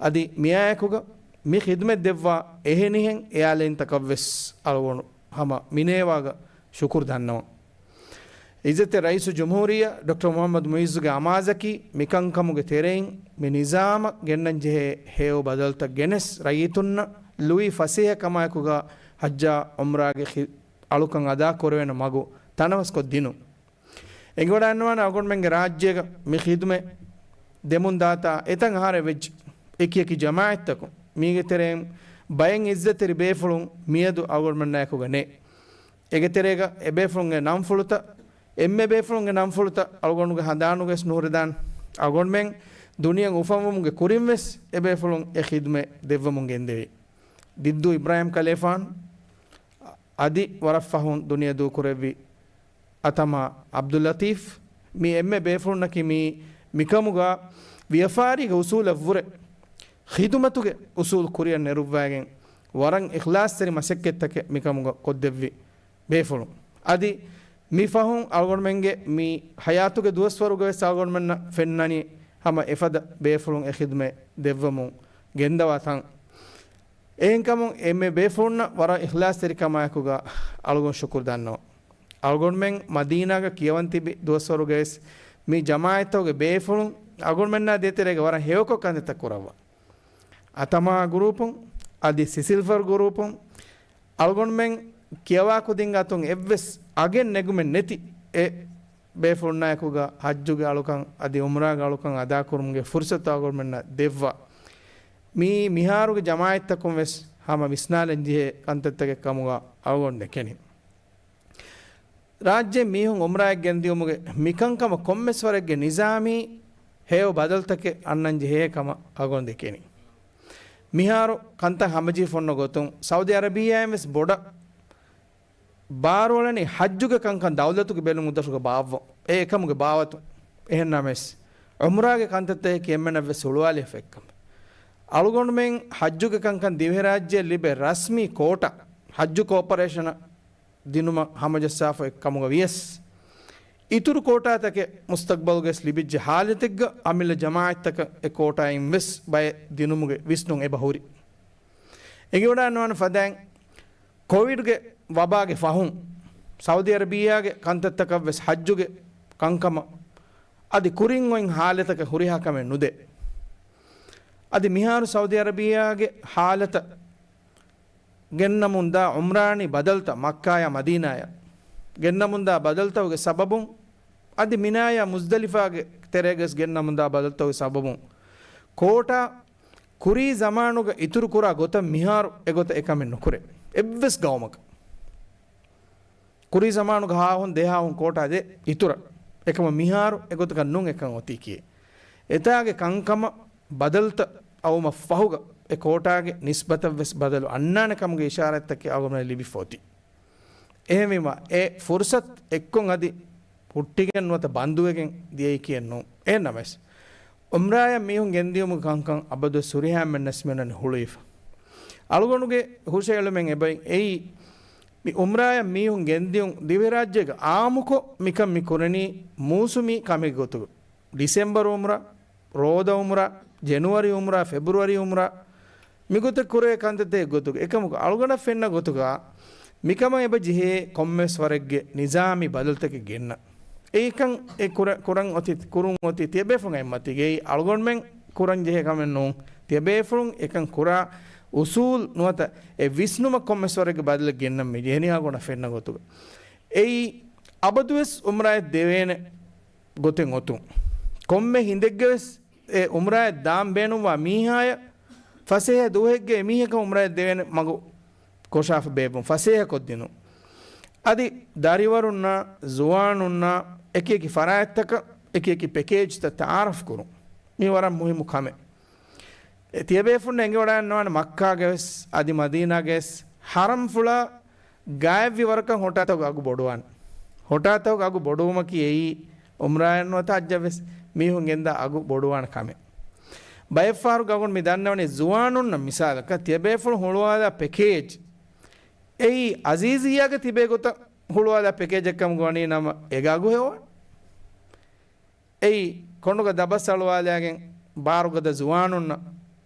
އަދި މިއާއެކުގަ މި ޚިދްމަތް ދެއްވާ އެހެނިހެން އެއާލައިންތަކަށްވެސް އަޅުގަނޑު ހަމަ މިނޭވާގަ ޝުކުރު ދަންނަވަން. ޢިއްޒަތްތެރި ރައީސުލްޖުމްހޫރިއްޔާ ޑޮކްޓަރ މުޙައްމަދު މުޢިއްޒުގެ އަމާޒަކީ މިކަންކަމުގެ ތެރެއިން މި ނިޒާމަށް ގެންނަންޖެހޭ ހެޔޮ ބަދަލުތައް ގެނެސް ރައްޔިތުންނަށް ލުއި ފަސޭހަ ކަމާއެކުގަ ޙައްޖާ ޢުމްރާގެ ޚި-، އަޅުކަން އަދާކުރެވޭނެ މަގު ތަނަވަސްކޮށްދިނުން. އެނގިވަޑައިގަންނަވާނެ އަޅުގަނޑުމެންގެ ރާއްޖޭގަ މި ޚިދުމަތް ދެމުންދާތާ އެތަން އަހަރެއް ވެއްޖެ. އެކިއެކި ޖަމާޢަތްތަކުން މީގެ ތެރެއިން ބައެއް ޢިއްޒަތްތެރި ބޭފުޅުން މިއަދު އަޅުގަނޑުމެންނާއެކުގަ ނެތް. އޭގެ ތެރޭގަ އެބޭފުޅުންގެ ނަންފުޅުތައް، އެންމެ ބޭފުޅުންގެ ނަންފުޅުތައް އަޅުގަނޑުގެ ހަނދާނުގަވެސް ނުހުރެދާނެ. އަޅުގަނޑުމެން ދުނިޔެ އުފަންވުމުގެ ކުރިންވެސް އެބޭފުޅުން އެ ޚިދުމަތް ދެއްވަމުން ގެންދެވި. ދިއްދޫ އިބްރާހިމް ކަލޭފާން އަދި ވަރަށް ފަހުން ދުނިޔެ ދޫކުރެއްވި އަތަމާ ޢަބްދުއްލަޠީފް، މި އެންމެ ބޭފުޅުންނަކީ މީ މިކަމުގަ ވިޔަފާރީގެ އުސޫލަށްވުރެ ޚިދުމަތުގެ އުސޫލު ކުރިއަށް ނެރުއްވައިގެން ވަރަށް އިޚްލާޞްތެރި މަސައްކަތްތަކެއް މިކަމުގަ ކޮށްދެއްވި ބޭފުޅުން. އަދި މި ފަހުން އަޅުގަނޑުމެންގެ މި ޙަޔާތުގެ ދުވަސްވަރުގަވެސް އަޅުގަނޑުމެންނަށް ފެންނަނީ ހަމަ އެފަދަ ބޭފުޅުން އެ ޚިދުމަތް ދެއްވަމުން ގެންދަވާ ތަން. އެހެންކަމުން އެންމެ ބޭފުޅުންނަށް ވަރަށް އިޚްލާޞްތެރިކަމާއެކުގަ އަޅުގަނޑު ޝުކުރު ދަންނަވަން. އަޅުގަނޑުމެން މަދީނާގަ ކިޔަވަން ތިބި ދުވަސްވަރުގަވެސް މި ޖަމާޢަތްތަކުގެ ބޭފުޅުން އަޅުގަނޑުމެންނާ ދޭތެރޭގަ ވަރަށް ހެޔޮކޮށް ކަންތައްތައް ކުރައްވާ. އަތަމާ ގުރޫޕުން އަދި ސިސިލްފަރް ގުރޫޕުން އަޅުގަނޑުމެން ކިޔަވާ ކުދިންގެ އަތުން އެއްވެސް އަގެއް ނެގުމެއް ނެތި އެ ބޭފުޅުންނާއެކުގަ ޙައްޖުގެ އަޅުކަން އަދި ޢުމްރާގެ އަޅުކަން އަދާކުރުމުގެ ފުރުޞަތު އަޅުގަނޑުމެންނަށް ދެއްވާ. މީ މިހާރުގެ ޖަމާޢަތްތަކުން ވެސް ހަމަ ވިސްނާލަން ޖެހޭ ކަންތައްތަކެއް ކަމުގަ އަޅުގަނޑު ދެކެނީ. ރާއްޖެ މީހުން ޢުމްރާއަށް ގެންދިއުމުގެ މިކަންކަމަށް ކޮންމެސް ވަރެއްގެ ނިޒާމީ ހެޔޮ ބަދަލުތަކެއް އަންނަން ޖެހޭ ކަމަށް އަޅުގަނޑު ދެކެނީ. މިހާރު ކަންތައް ހަމަޖެހިފަ އޮންނަ ގޮތުން ސައުދީ ޢަރަބިއްޔާއިން ވެސް ބޮޑަށް ބާރުއަޅަނީ ޙައްޖުގެ ކަންކަން ދައުލަތުގެ ބެލުމުގެ ދަށުގަ ބާއްވަން. އެ އެކަމުގެ ބާވަތު. އެހެންނަމަވެސް، ޢުމްރާގެ ކަންތައްތަކަކީ އެންމެނަށްވެސް ހުޅުވާލިފަ އެއްކަމެއް. އަޅުގަނޑުމެން ޙައްޖުގެ ކަންކަން ދިވެހިރާއްޖެއަށް ލިބޭ ރަސްމީ ކޯޓާ، ޙައްޖު ކޯޕަރޭޝަނަށް ދިނުމަށް ހަމަޖައްސާފަ އެއްކަމުގަ ވިޔަސް، އިތުރު ކޯޓާތަކެއް މުސްތަޤްބަލުގަވެސް ލިބިއްޖެ ޙާލަތެއްގަ އަމިއްލަ ޖަމާޢަތްތަކަށް އެ ކޯޓާއިން ވެސް ބައެއް ދިނުމުގެ ވިސްނުން އެބަ ހުރި. އެނގިވަޑާންވާނެ ފަދައިން، ކޮވިޑްގެ ވަބާގެ ފަހުން، ސައުދީ ޢަރަބިއްޔާގެ ކަންތައްތަކަށްވެސް ޙައްޖުގެ ކަންކަމަށް އަދި ކުރިން އޮތް ޙާލަތަކަށް ހުރިހާ ކަމެއް ނުދޭ. އަދި މިހާރު ސައުދީ ޢަރަބިއްޔާގެ ޙާލަތަށް ގެންނަމުންދާ ޢުމްރާނީ ބަދަލުތައް، މައްކާޔާ މަދީނާޔަށް ގެންނަމުންދާ ބަދަލުތަކުގެ ސަބަބުން، އަދި މިނާޔާ މުޒްދަލިފާގެ ތެރޭގަވެސް ގެންނަމުންދާ ބަދަލުތަކުގެ ސަބަބުން، ކޯޓާ ކުރީ ޒަމާނުގަ އިތުރު ކުރާ ގޮތަށް މިހާރު އެގޮތަށް އެކަމެއް ނުކުރޭ. އެއްވެސް ގައުމަކަށް. ކުރީ ޒަމާނުގަ ހާހުން ދެހާހުން ކޯޓާ ދޭ އިތުރަށް. އެކަމަށް މިހާރު އެގޮތަކަށް ނޫން އެކަން އޮތީކީ. އެތާގެ ކަންކަމަށް ބަދަލުތައް އައުމަށް ފަހުގަ އެ ކޯޓާގެ ނިސްބަތަށް ވެސް ބަދަލު އަންނާނެ ކަމުގެ އިޝާރާތްތަކެއް އަޅުގަނޑުމެން ލިބިފަ އޮތީ. އެހެންވީމަ، އެ ފުރުސަތު އެއްކޮށް އަދި ހުއްޓިގެން ނުވަތަ ބަންދުވެގެން ދިޔައީކީއެއް ނޫން. އެހެންނަމަވެސް، އުމްރާއަށް މީހުން ގެންދިޔުމުގެ ކަންކަން އަބަދުވެސް ހުރިހާ އެންމެންނަށް މިއޮންނަނީ ހުޅުވިފަ. އަޅުގަނޑުގެ ހުށައެޅުމެއް އެބައި އެއީ، މި އުމްރާއަށް މީހުން ގެންދިޔުން ދިވެހިރާއްޖޭގަ އާއްމުކޮށް މިކަން މި ކުރަނީ މޫސުމީ ކަމެއްގެ ގޮތުގަ. ޑިސެމްބަރު އުމްރާ، ރޯދަ އުމްރާ، ޖެނުއަރީ އުމްރާ، ފެބްރުއަރީ އުމްރާ، މިގޮތަށް ކުރޭ ކަންތައްތަކެއް ގޮތުގަ. އެކަމަކު އަޅުގަނޑަށް ފެންނަ ގޮތުގަ މިކަމަށް އެބަ ޖެހޭ ކޮންމެވެސް ވަރެއްގެ ނިޒާމީ ބަދަލުތަކެއް ގެންނަން. އެއީކަން އެ ކުރަ-، ކުރަން އޮތީ، ކުރުން އޮތީ ތިޔަބޭފުޅުން އަތްމަތީގައި އަޅުގަނޑުމެން ކުރަން ޖެހޭ ކަމެއް ނޫން. ތިޔަބޭފުޅުން އެކަން ކުރާ އުސޫލް ނުވަތަ އެ ވިސްނުމަށް ކޮންމެވެސް ވަރެއްގެ ބަދަލެއް ގެންނަން މި ޖެހެނީ އަޅުގަނޑަށް ފެންނަ ގޮތުގަ. އެއީ އަބަދުވެސް އުމްރާއަށް ދެވޭނެ ގޮތެއް އޮތުން. ކޮންމެ ހިނދެއްގެވެސް އެ އުމްރާއަށް ދާން ބޭނުންވާ މީހާޔަށް ފަސޭހަ ދުވަހެއްގެ އެމީހަކަށް އުމްރާއަށް ދެވޭނެ މަގު ކޮށާފަ ބޭއްވުން، ފަސޭހަކޮށްދިނުން. އަދި ދަރިވަރުންނާ، ޒުވާނުންނާ، އެކިއެކި ފަރާތްތަކަށް، އެކިއެކި ޕެކޭޖްތައް ތައާރަފް ކުރުން. މީ ވަރަށް މުހިއްމު ކަމެއް. އެ ތިޔަބޭފުން އެނގިވަޑައިގަންނަވާނެ މައްކާގެވެސް އަދި މަދީނާގެވެސް ހަރަމްފުޅާ ގާތްވި ވަރަކަށް ހޮޓާތަކުގެ އަގު ބޮޑުވާނެ. ހޮޓާތަކުގެ އަގު ބޮޑުވުމަކީ އެއީ އުމްރާއަށް ނުވަތަ ޙައްޖަށްވެސް މީހުން ގެންދާ އަގު ބޮޑުވާނެ ކަމެއް. ބައެއްފަހަރު އަޅުގަނޑު މި ދަންނަވަނީ ޒުވާނުންނަށް މިސާލަކަށް ތިޔަބޭފުޅުން ހުޅުވާލާ ޕެކޭޖް އެއީ އަޒީޒިއްޔާގަ ތިބޭ ގޮތަށް ހުޅުވާލާ ޕެކޭޖެއް ކަމުގަ ވަނީ ނަމަ އޭގެ އަގު ހެޔޮވާނެ. އެއީ ކޮނޑުގަ ދަބަސް އަޅުވާލާގެން ބާރުގަދަ ޒުވާނުންނަށް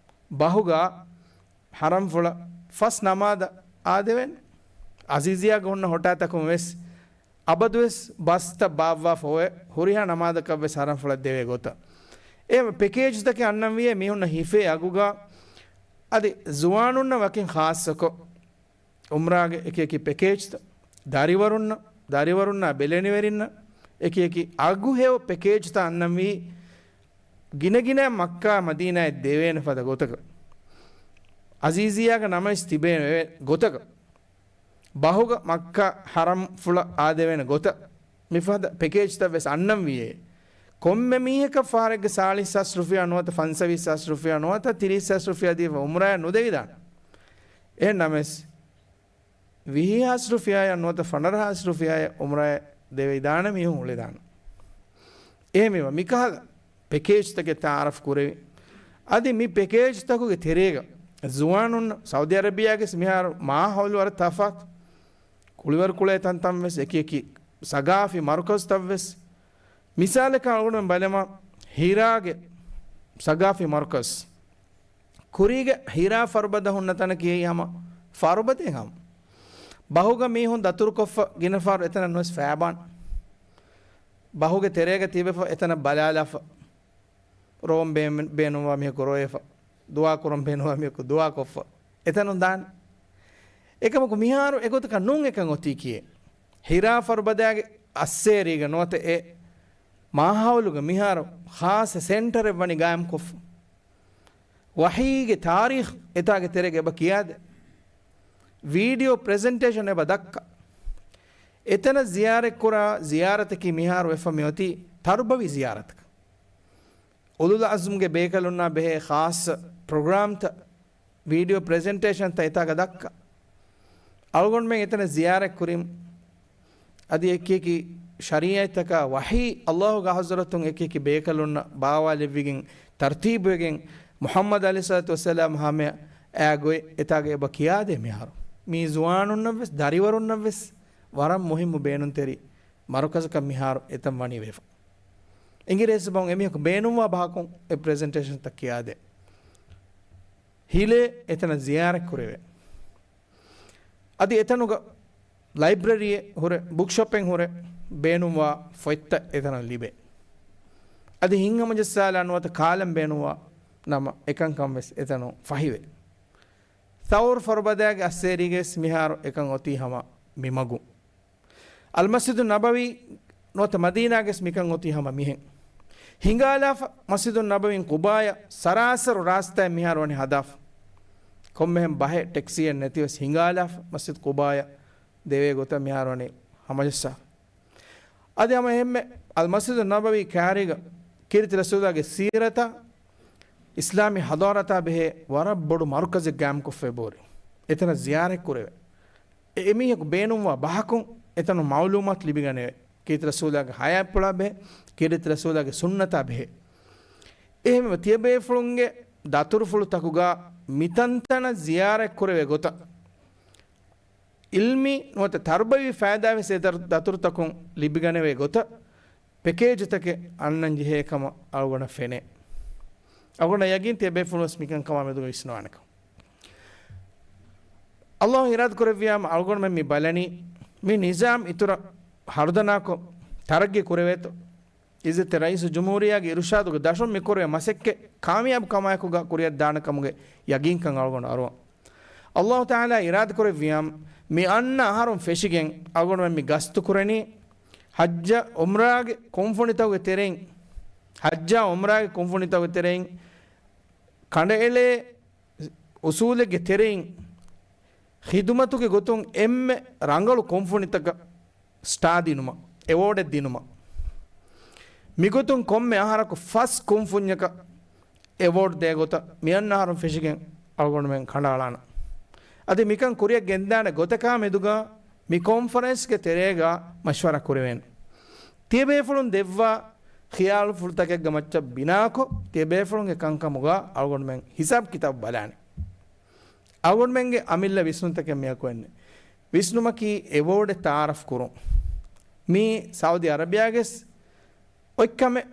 ބަހުގަ ހަރަމްފުޅަށް ފަސް ނަމާދަށް އާދެވޭނެ. އަޒީޒިއްޔާގަ ހުންނަ ހޮޓާތަކުން ވެސް އަބަދުވެސް ބަސްތައް ބާއްވާފަ އޮވެ ހުރިހާ ނަމާދަކަށްވެސް ހަރަމްފުޅަށް ދެވޭ ގޮތަށް. އެ ޕެކޭޖްތަކެއް އަންނަންވީއޭ މީހުންނަށް ހިފޭ އަގުގަ އަދި ޒުވާނުންނަށް ވަކިން ޚާއްޞަކޮށް އުމްރާގެ އެކިއެކި ޕެކޭޖްތައް، ދަރިވަރުންނަށް، ދަރިވަރުންނާ ބެލެނިވެރިންނަށް އެކިއެކި އަގުހެޔޮ ޕެކޭޖްތައް އަންނަންވީ ގިނަގިނަ މައްކާ މަދީނާއަށް ދެވޭނެ ފަދަ ގޮތަކަށް، އަޒީޒިއްޔާގެ ނަމަވެސް ތިބޭނެ ގޮތަކަށް، ބަހުގަ މައްކާ ހަރަމްފުޅަށް އާދެވޭނެ ގޮތަށް މިފަދަ ޕެކޭޖްތައް ވެސް އަންނަންވީއޭ. ކޮންމެ މީހަކަށް ފަހަރެއްގެ ސާޅީސް ހާސް ރުފިޔާ ނުވަތަ ފަންސަވީސް ހާސް ރުފިޔާ ނުވަތަ ތިރީސް ހާސް ރުފިޔާ ދީފަ އުމްރާއަށް ނުދެވިދާނެ. އެހެން ނަމަވެސް، ވިހި ހާސް ރުފިޔާއަށް ނުވަތަ ފަނަރަ ހާސް ރުފިޔާއަށް އުމްރާއަށް ދެވިދާނެ މީހުން އުޅެދާނެ. އެހެންވީމަ، މިކަހަލަ ޕެކޭޖްތަކެއް ތައާރަފް ކުރެވި. އަދި މި ޕެކޭޖްތަކުގެ ތެރޭގަ ޒުވާނުން ސައުދީ އަރަބިޔާގެ މިހާރު މާހައުލު ވަރަށް ތަފާތު. ކުޅިވަރު ކުޅޭ ތަންތަން ވެސް އެކި އެކި ސަގާފީ މަރުކަޒުތައް ވެސް. މިސާލަކަށް އަޅުގަނޑުމެން ބަލަމާ ހިރާގެ ސަގާފީ މަރުކަޒު. ކުރީގެ ހިރާ ފަރުބަދަ ހުންނަ ތަނަކީ ހަމަ ފަރުބަދައެއް ހަމަ. ބަހުގަ މީހުން ދަތުރުކޮށްފަ ގިނަ ފަހަރު އެތަނަށް ނުވެސް ފައިބާން. ބަހުގެ ތެރޭގަ ތިބެފަ އެތަނަށް ބަލާލާފަ. ރޯން ބޭ-، ބޭނުންވާ މީހަކު ރޮއެފަ. ދުޢާ ކުރަން ބޭނުންވާ މީހަކު ދުޢާ ކޮށްފަ. އެތަނުން ދާން. އެކަމަކު މިހާރު އެގޮތަކަށް ނޫން އެކަން އޮތީކީއެއް. ހިރާ ފަރުބަދާގެ އައްސޭރީގަ ނުވަތަ އެ މާހައުލުގަ މިހާރު ޚާއްޞަ ސެންޓަރެއް ވަނީ ގާއިމްކޮށްފަ. ވަޙީގެ ތާރީޚް އެތާގެ ތެރޭގަ އެބަ ކިޔާދޭ. ވީޑިއޯ ޕްރެޒެންޓޭޝަން އެބަ ދައްކާ. އެތަނަށް ޒިޔާރަތްކުރާ ޒިޔާރަތަކީ މިހާރު ވެފަ މިއޮތީ ތަރުބަވީ ޒިޔާރަތަކަށް. އުލުލް ޢަޒްމްގެ ބޭކަލުންނާ ބެހޭ ޚާއްޞަ ޕްރޮގްރާމްތައް، ވީޑިއޯ ޕްރެޒެންޓޭޝަންތައް އެތާގަ ދައްކާ. އަޅުގަނޑުމެން އެތަނަށް ޒިޔާރަތްކުރިން. އަދި އެކިއެކި ޝަރީޢަތްތަކާ ވަޙީ ﷲގެ ޙަޟްރަތުން އެކިއެކި ބޭކަލުންނަށް ބާވާލެއްވިގެން، ތަރްތީބުވެގެން، މުޙައްމަދު ޢަލައިހިއްޞަލާތު ވައްސަލާމް ހަމަޔަށް އާ ގޮތް އެތާގަ އެބަ ކިޔާދޭ މިހާރު. މީ ޒުވާނުންނަށްވެސް، ދަރިވަރުންނަށްވެސް ވަރަށް މުހިއްމު ބޭނުންތެރި މަރުކަޒަކަށް މިހާރު އެތަން ވަނީ ވެފަ. އިނގިރޭސި ބަހުން އެމީހަކު ބޭނުންވާ ބަހަކުން އެ ޕްރެޒެންޓޭޝަންތައް ކިޔާދޭ. ހިލޭ އެތަނަށް ޒިޔާރަތް ކުރެވޭ. އަދި އެތަނުގަ ލައިބްރަރީއެއް ހުރެ، ބުކްޝޮޕެއް ހުރެ، ބޭނުންވާ ފޮތްތައް އެތަނަށް ލިބޭ. އަދި ހިތްހަމަޖައްސާލާ ނުވަތަ ކާލަން ބޭނުންވާ ނަމަ އެކަންކަން ވެސް އެތަނުން ފަހިވޭ. ޘައުރު ފަރުބަދާގެ އައްސޭރީގަވެސް މިހާރު އެކަން އޮތީ ހަމަ މިމަގުން. އަލްމަސްޖިދު ނަބަވީ ނުވަތަ މަދީނާގެސް މިކަން އޮތީ ހަމަ މިހެން. ހިނގާލާފަ މަސްޖިދު ނަބަވީން ޤުބާޔަށް ސަރާސަރު ރާސްތާއެއް މިހާރު ވަނީ ހަދާފަ. ކޮންމެހެން ބަހެއް ޓެކްސީއެއް ނެތިވެސް ހިނގާލާފަ މަސްޖިދު ޤުބާޔަށް ދެވޭ ގޮތަށް މިހާރު ވަނީ ހަމަޖައްސާފަ. އަދި ހަމަ އެހެންމެ އަލްމަސްޖިދު ނަބަވީ ކާރީގަ ކީރިތި ރަސޫލާގެ ސީރަތާ އިސްލާމީ ހަޟާރަތާ ބެހޭ ވަރަށް ބޮޑު މަރުކަޒެއް ގާއިމްކޮށްފައި ބޯރި. އެތަނަށް ޒިޔާރަތް ކުރެވޭ. އެ އެމީހަކު ބޭނުންވާ ބަހަކުން އެތަނުން މައުލޫމާތު ލިބިގަނެވޭ. ކީރިތި ރަސޫލާގެ ހަޔާތްޕުޅާ ބެހޭ، ކީރިތި ރަސޫލާގެ ސުންނަތާ ބެހޭ. އެހެންވެ ތިޔަބޭފުޅުންގެ ދަތުރުފުޅުތަކުގަ މިތަންތަނަށް ޒިޔާރަތް ކުރެވޭ ގޮތަށް އިލްމީ ނުވަތަ ތަރުބަވީ ފައިދާ ވެސް އެ ދަރު-، ދަތުރުތަކުން ލިބިގަނެވޭ ގޮތަށް ޕެކޭޖުތަކެއް އަންނަން ޖެހޭ ކަމަށް އަޅުގަނޑަށް ފެނޭ. އަޅުގަނޑަށް ޔަގީން ތިޔަބޭފުޅުން ވެސް މިކަންކަމާ މެދުގަ ވިސްނަވާނެކަން. އައްލާހު އިރާދަ ކުރެއްވިޔާމަ އަޅުގަނޑުމެން މި ބަލަނީ މި ނިޒާމް އިތުރަށް ހަރުދަނާކޮށް، ތަރައްގީ ކުރެވޭތޯ. އިއްޒަތްތެރި ރައީސުލްޖުމްހޫރިއްޔާގެ އިރުޝާދުގެ ދަށުން މި ކުރެވޭ މަސައްކަތް ކާމިޔާބު ކަމާއެކުގަ ކުރިއަށް ދާނެ ކަމުގެ ޔަގީންކަން އަޅުގަނޑު އަރުވަން. އައްލާހު ތަޢާލާ އިރާދަ ކުރެއްވިޔާމަ، މި އަންނަ އަހަރުން ފެށިގެން އަޅުގަނޑުމެން މި ގަސްތު ކުރަނީ، ޙައްޖާ ޢުމްރާގެ ކުންފުނިތަކުގެ ތެރެއިން، ޙައްޖާ ޢުމްރާގެ ކުންފުނިތަކުގެ ތެރެއިން ކަނޑައެޅޭ އުސޫލެއްގެ ތެރެއިން ޚިދުމަތުގެ ގޮތުން އެންމެ ރަނގަޅު ކުންފުނިތަކަށް ސްޓާ ދިނުމަށް، އެވޯޑެއް ދިނުމަށް. މިގޮތުން ކޮންމެ އަހަރަކު ފަސް ކުންފުންޏަކަށް އެވޯޑް ދޭ ގޮތަށް މިއަންނަ އަހަރުން ފެށިގެން އަޅުގަނޑުމެން ކަނޑައަޅާނަން. އަދި މިކަން ކުރިއަށް ގެންދާނެ ގޮތަކާ މެދުގަ މި ކޮންފަރެންސްގެ ތެރޭގަ މަޝްވަރާ ކުރެވޭނެ. ތިޔަބޭފުޅުން ދެއްވާ ޚިޔާލުފުޅުތަކެއްގެ މައްޗަށް ބިނާކޮށް، ތިޔަބޭފުޅުންގެ ކަންކަމުގަ އަޅުގަނޑުމެން ހިސާބު ކިތާބު ބަލާނެ. އަޅުގަނޑުމެންގެ އަމިއްލަ ވިސްނުންތަކެއް މިއަކު އެންނެ. ވިސްނުމަކީ އެވޯޑެއް ތައާރަފް ކުރުން. މީ ސައުދީ އަރަބިޔާގެސް އޮތްކަމެއް،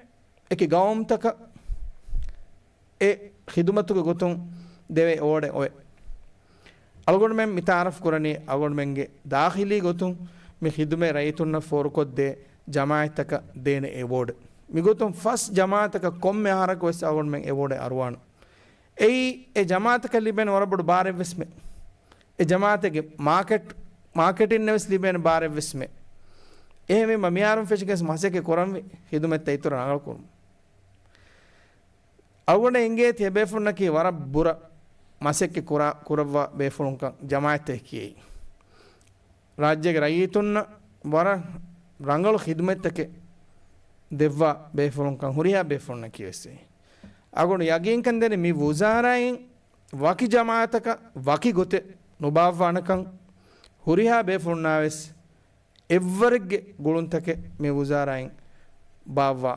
އެކި ގައުމުތަކަށް އެ ޚިދުމަތުގެ ގޮތުން ދެވޭ އެވޯޑެއް އޮތް. އަޅުގަނޑުމެން މި ތައާރަފް ކުރަނީ އަޅުގަނޑުމެންގެ ދާޚިލީ ގޮތުން މި ޚިދުމަތް ރައްޔިތުންނަށް ފޯރުކޮށްދޭ ޖަމާޢަތްތަކަށް ދޭނެ އެވޯޑެއް. މިގޮތުން ފަސް ޖަމާޢަތަކަށް ކޮންމެ އަހަރަކު ވެސް އަޅުގަނޑުމެން އެވޯޑެއް އަރުވާނެ. އެއީ، އެ ޖަމާޢަތަކަށް ލިބޭނެ ވަރަށް ބޮޑު ބާރެއްވެސް މެ. އެ ޖަމާޢަތެއްގެ މާކެޓް، މާކެޓިންނެއް ވެސް ލިބޭނެ ބާރެއްވެސް މެ. އެހެންވީމަ، މިހާރުން ފެށިގެން މަސައްކަތް ކުރަންވީ، ޚިދުމަތްތައް އިތުރަށް ރަނގަޅު ކުރުމަށް. އަޅުގަނޑަށް އެނގޭ ތިޔަބޭފުޅުންނަކީ ވަރަށް ބުރަ މަސައްކަތް ކުރާ، ކުރައްވާ ބޭފުޅުންކަން ޖަމާޢަތްތަކަކީ. ރާއްޖޭގެ ރައްޔިތުންނަށް ވަރަށް ރަނގަޅު ޚިދުމަތްތަކެއް ދެއްވާ ބޭފުޅުންކަން ހުރިހާ ބޭފުޅުންނަކީ ވެސް. އަޅުގަނޑު ޔަގީންކަން ދެނީ މި ވުޒާރާއިން ވަކި ޖަމާޢަތަކަށް ވަކި ގޮތެއް ނުބާއްވާނެކަން ހުރިހާ ބޭފުޅުންނާވެސް އެއްވަރެއްގެ ގުޅުންތަކެއް މި ވުޒާރާއިން ބާއްވާ،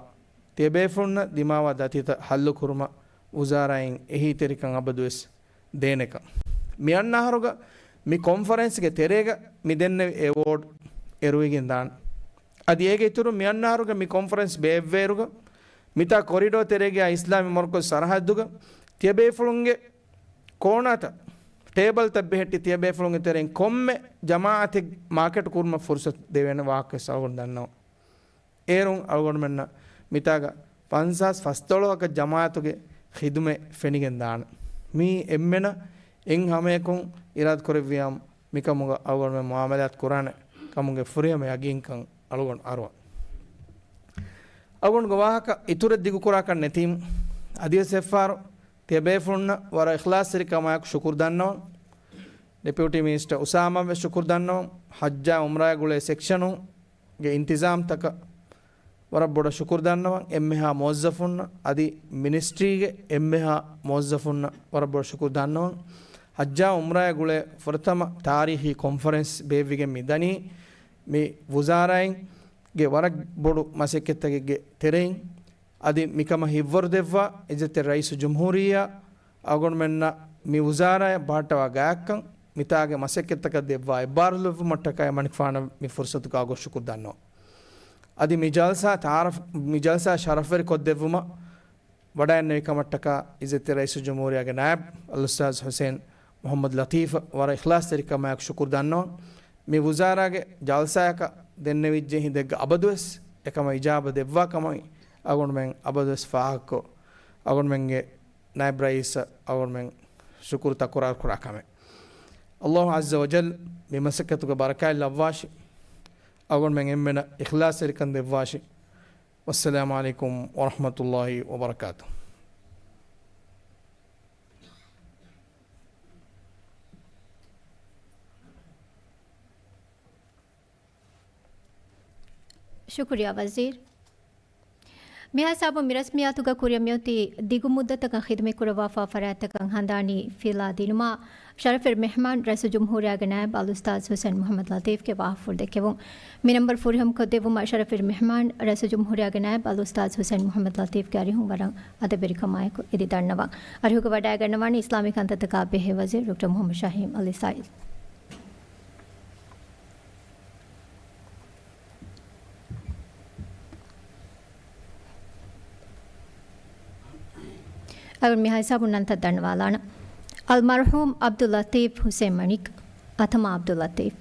ތިޔަބޭފުޅުންނަށް ދިމާވާ ދަތިތައް ހައްލުކުރުމަށް ވުޒާރާއިން އެހީތެރިކަން އަބަދުވެސް ދޭނެކަން. މި އަންނަ އަހަރުގަ މި ކޮންފަރެންސްގެ ތެރޭގަ މި ދެންނެވި އެވޯޑް އެރުވިގެން ދާނެ. އަދި އޭގެ އިތުރުން މި އަންނަ އަހަރުގަ މި ކޮންފަރެންސް ބޭއްވޭއިރުގަ މިތާ ކޮރިޑޯ ތެރޭގައި އިސްލާމީ މަރުކަޒު ސަރަހައްދުގަ ތިޔަބޭފުޅުންގެ ކޯނާތައް، ޓޭބަލްތައް ބެހެއްޓި ތިޔަބޭފުޅުންގެ ތެރެއިން ކޮންމެ ޖަމާޢަތެއް މާކެޓް ކުރުމަށް ފުރުސަތު ދެވޭނެ ވާހަކަވެސް އަޅުގަނޑު ދަންނަވަން. އޭރުން އަޅުގަނޑުމެންނަށް މިތާގަ ފަންސާސް ފަސްދޮޅަހަކަށް ޖަމާޢަތުގެ ޚިދުމަތް ފެނިގެން ދާނެ. މީ އެންމެނަށް އެއް ހަމަޔަކުން އިރާދަ ކުރެއްވިޔާމަ މިކަމުގަ އަޅުގަނޑުމެން މުޢާމަލާތު ކުރާނެ ކަމުގެ ފުރިހަމަ ޔަގީންކަން އަޅުގަނޑު އަރުވަން. އަޅުގަނޑުގެ ވާހަކަ އިތުރެއް ދިގުކުރާކަށް ނެތީމަ، އަދިވެސް އެއްފަހަރު ތިޔަބޭފުޅުންނަށް ވަރަށް އިޚްލާޞްތެރިކަމާއެކު ޝުކުރު ދަންނަވަން. ޑެޕިއުޓީ މިނިސްޓަރ އުސާމާ ވެސް ޝުކުރު ދަންނަވަން. ޙައްޖާ ޢުމްރާއާ ގުޅޭ ސެކްޝަނުންގެ އިންތިޒާމްތަކަށް ވަރަށް ބޮޑަށް ޝުކުރު ދަންނަވަން. އެންމެހާ މުވައްޒަފުންނަށް އަދި މިނިސްޓްރީގެ އެންމެހާ މުވައްޒަފުންނަށް ވަރަށް ބޮޑަށް ޝުކުރު ދަންނަވަން. ޙައްޖާ ޢުމްރާއާ ގުޅޭ ފުރަތަމަ ތާރީޚީ ކޮންފަރެންސް ބޭއްވިގެން މި ދަނީ މި ވުޒާރާއިންގެ ވަރަށް ބޮޑު މަސައްކަތްތަކެއްގެ ތެރެއިން. އަދި މިކަމަށް ހިތްވަރު ދެއްވާ އިއްޒަތްތެރި ރައީސުލްޖުމްހޫރިއްޔާ އަޅުގަނޑުމެންނަށް މި ވުޒާރާއަށް ބަހައްޓަވާ ގާތްކަން، މިތާގެ މަސައްކަތްތަކަށް ދެއްވާ އެއްބާރުލުއްވުމަށްޓަކައި މަނިކުފާނަށް މި ފުރުސަތުގަ ގޮށް ޝުކުރު ދަންނަވަން. އަދި މި ޖަލްސާ ތަޢާރަފް، މި ޖަލްސާ ޝަރަފްވެރި ކޮށްދެއްވުމަށް ވަޑައިންނެވި ކަމަށްޓަކާ އިއްޒަތްތެރި ރައީސުލްޖުމްހޫރިއްޔާގެ ނާއިބް އަލްއުސްތާޛް ޙުސައިން މުޙައްމަދު ލަތީފަށް ވަރަށް އިޚްލާޞްތެރިކަމާއެކު ޝުކުރު ދަންނަވަން. މި ވުޒާރާގެ ޖަލްސާއަކަށް ދެންނެވިއްޖެ ހިނދެއްގަ އަބަދުވެސް އެކަމަށް އިޖާބަ ދެއްވާ ކަމަށް އަޅުގަނޑުމެން އަބަދުވެސް ފާހަގަކޮށް، އަޅުގަނޑުމެންގެ ނައިބް ރައީސަށް އަޅުގަނޑުމެން ޝުކުރު ތަކުރާރު ކުރާ ކަމެއް. އަލްލާހު ޢައްޒަ ވަޖައްލަ މި މަސައްކަތުގެ ބަރަކާތް ލައްވާށި. އަޅުގަނޑުމެން އެންމެނަށް އިޚްލާޞްތެރިކަން ދެއްވާށި. ވައްސަލާމު ޢަލައިކުމް ވަރަޙްމަތުﷲ ވަބަރަކާތުހު. ޝުކުރިއްޔާ ވަޒީރު. މިހިސާބުން މި ރަސްމިއްޔާތުގަ ކުރިއަށް މިއޮތީ ދިގު މުއްދަތަކަށް ޚިދުމަތްކުރައްވާފާ ފަރާތްތަކަށް ހަނދާނީ ފިލާ ދިނުމަށް. ޝަރަފުލް މެހްމާން ރައީސުލްޖުމްހޫރިއްޔާގެ ނައިބް އަލްއުސްތާޛް ޙުސައިން މުޙައްމަދު ލަޠީފްގެ ވާހަކަފުޅު ދެއްކެވުން. މި ނަންބަރު ފުރިހަމަކޮށްދެއްވުމަށް ޝަރަފުލް މެހްމާން ރައީސުލްޖުމްހޫރިއްޔާގެ ނައިބް އަލްއުސްތާޛް ޙުސައިން މުޙައްމަދު ލަޠީފްގެ އަރިހުން ވަރަށް އަދަބެރިކަމާއެކު އެދި ދަންނަވަން. އަރިހުގަ ވަޑައިގަންނަވާނީ އިސްލާމީ ކަންތައްތަކާ ބެހޭ ވަޒީރު ޑޮކްޓަރ މުޙައްމަދު ޝަހީމް އަލީ ސައީދު. އަޅުގަނޑު މިހާ ހިސާބުން ނަންތައް ދަންނަވާލާނަން. އަލްމަރްޙޫމް ޢަބްދުއްލަޠީފް ޙުސައިން މަނިކް، އަތަމާ ޢަބްދުއްލަޠީފް.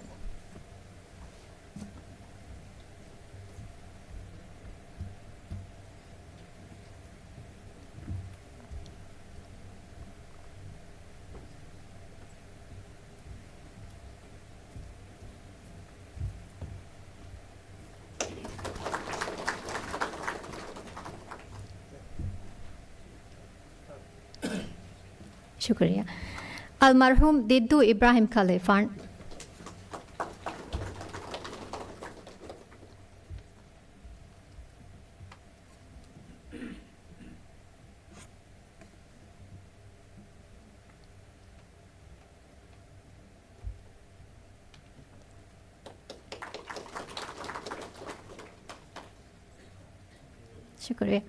ޝުކުރިއްޔާ. އަލްމަރްޙޫމް ދިއްދޫ އިބްރާހިމް ކަލޭފާން. ޝުކުރިއްޔާ.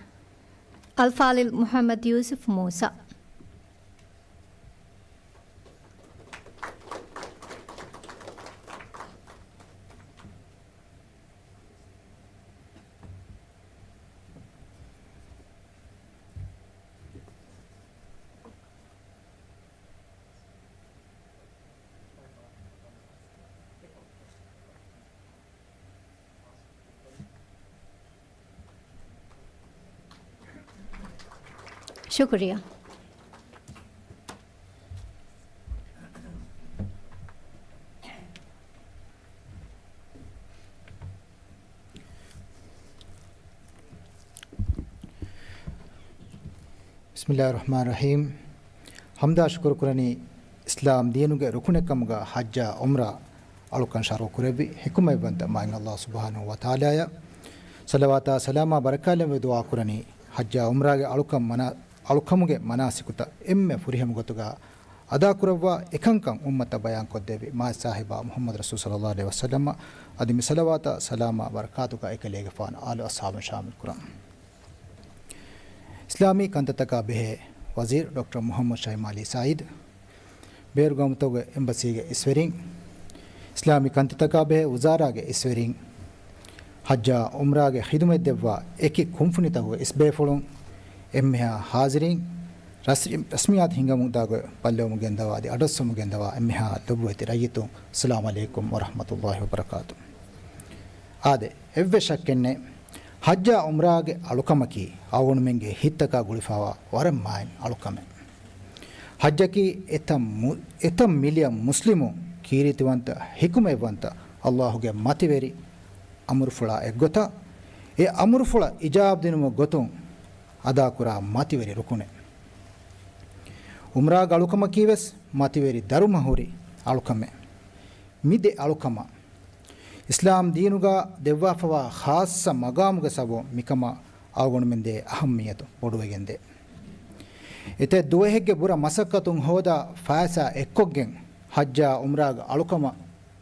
އަލްފާޟިލް މުޙައްމަދު ޔޫސުފް މޫސާ. ޝުކުރިއްޔާ. ބިސްމިއްލާހި ރަޙްމާނި ރަޙީމް. ޙަމްދާ ޝުކުރު ކުރަނީ އިސްލާމް ދީނުގެ ރުކުނެއް ކަމުގަ ޙައްޖާ ޢުމްރާ އަޅުކަން ޝަރުޢު ކުރެއްވި ޙިކުމަތްވަންތަ މާތް ﷲ ސުބްޙާނަހޫ ވަތަޢާލާއަށް ޞަލަވާތާ ސަލާމާ ބަރަކާތްލެއްވެ ދުޢާ ކުރަނީ، ޙައްޖާ ޢުމްރާގެ އަޅުކަން މަނާ، އަޅުކަމުގެ މަނާސިކުތައް އެންމެ ފުރިހަމަ ގޮތުގަ އަދާކުރައްވާ އެކަންކަން އުއްމަތަށް ބަޔާންކޮށްދެއްވި މާތް ސާހިބާ މުޙައްމަދު ރަސޫލު ޞައްލައްލާހު ޢަލައިހި ވަސައްލަމަށް އަދި މި ޞަލަވާތާ ސަލާމާ ބަރަކާތުގަ އެކަލޭގެފާނު އާލު އަޞްޙާބުން ޝާމިލް ކުރަން. އިސްލާމީ ކަންތައްތަކާ ބެހޭ ވަޒީރު ޑޮކްޓަރ މުޙައްމަދު ޝަހީމް ޢަލީ ސައީދު، ބޭރުގައުމުތަކުގެ އެމްބަސީގެ އިސްވެރިން، އިސްލާމީ ކަންތައްތަކާ ބެހޭ ވުޒާރާގެ އިސްވެރިން، ޙައްޖާ ޢުމްރާގެ ޚިދުމަތް ދެއްވާ އެކި ކުންފުނިތަކުގެ އިސްބޭފުޅުން، އެންމެހާ ޙާޟިރީން، ރަސް-، ރަސްމިއްޔާތު ހިނގަމުންދާ ގޮތް ބައްލަވަމުން ގެންދަވާ އަދި އަޑުއައްސަމުން ގެންދަވާ އެންމެހާ ލޮބުވެތި ރައްޔިތުން، އައްސަލާމު ޢަލައިކުމް ވަރަޙްމަތުﷲި ވަބަރަކާތު. އާދެ، އެއްވެސް ޝައްކެއްނެތް، ޙައްޖާ ޢުމްރާގެ އަޅުކަމަކީ އަޅުގަނޑުމެންގެ ހިތްތަކާ ގުޅިފައިވާ ވަރަށް މާތް އަޅުކަމެއް. ޙައްޖަކީ އެތައް މު-، އެތައް މިލިއަން މުސްލިމު ކީރިތިވަންތަ، ޙިކުމަތްވަންތަ، ﷲގެ މަތިވެރި އަމުރުފުޅާ އެއްގޮތަށް، އެ އަމުރުފުޅަށް އިޖާބަ ދިނުމުގެ ގޮތުން އަދާކުރާ މަތިވެރި ރުކުނެއް. ޢުމްރާގެ އަޅުކަމަކީ ވެސް މަތިވެރި ދަރުމަ ހުރި އަޅުކަމެއް. މި ދެ އަޅުކަމަށް އިސްލާމް ދީނުގަ ދެއްވާފަވާ ޚާއްޞަ މަގާމުގެ ސަބަބުން މިކަމަށް އަޅުގަނޑުމެން ދޭ އަހައްމިއްޔަތު ބޮޑުވެގެންދޭ. އެތައް ދުވަހެއްގެ ބުރަ މަސައްކަތުން ހޯދާ ފައިސާ އެއްކޮށްގެން ޙައްޖާ ޢުމްރާގެ އަޅުކަމަށް،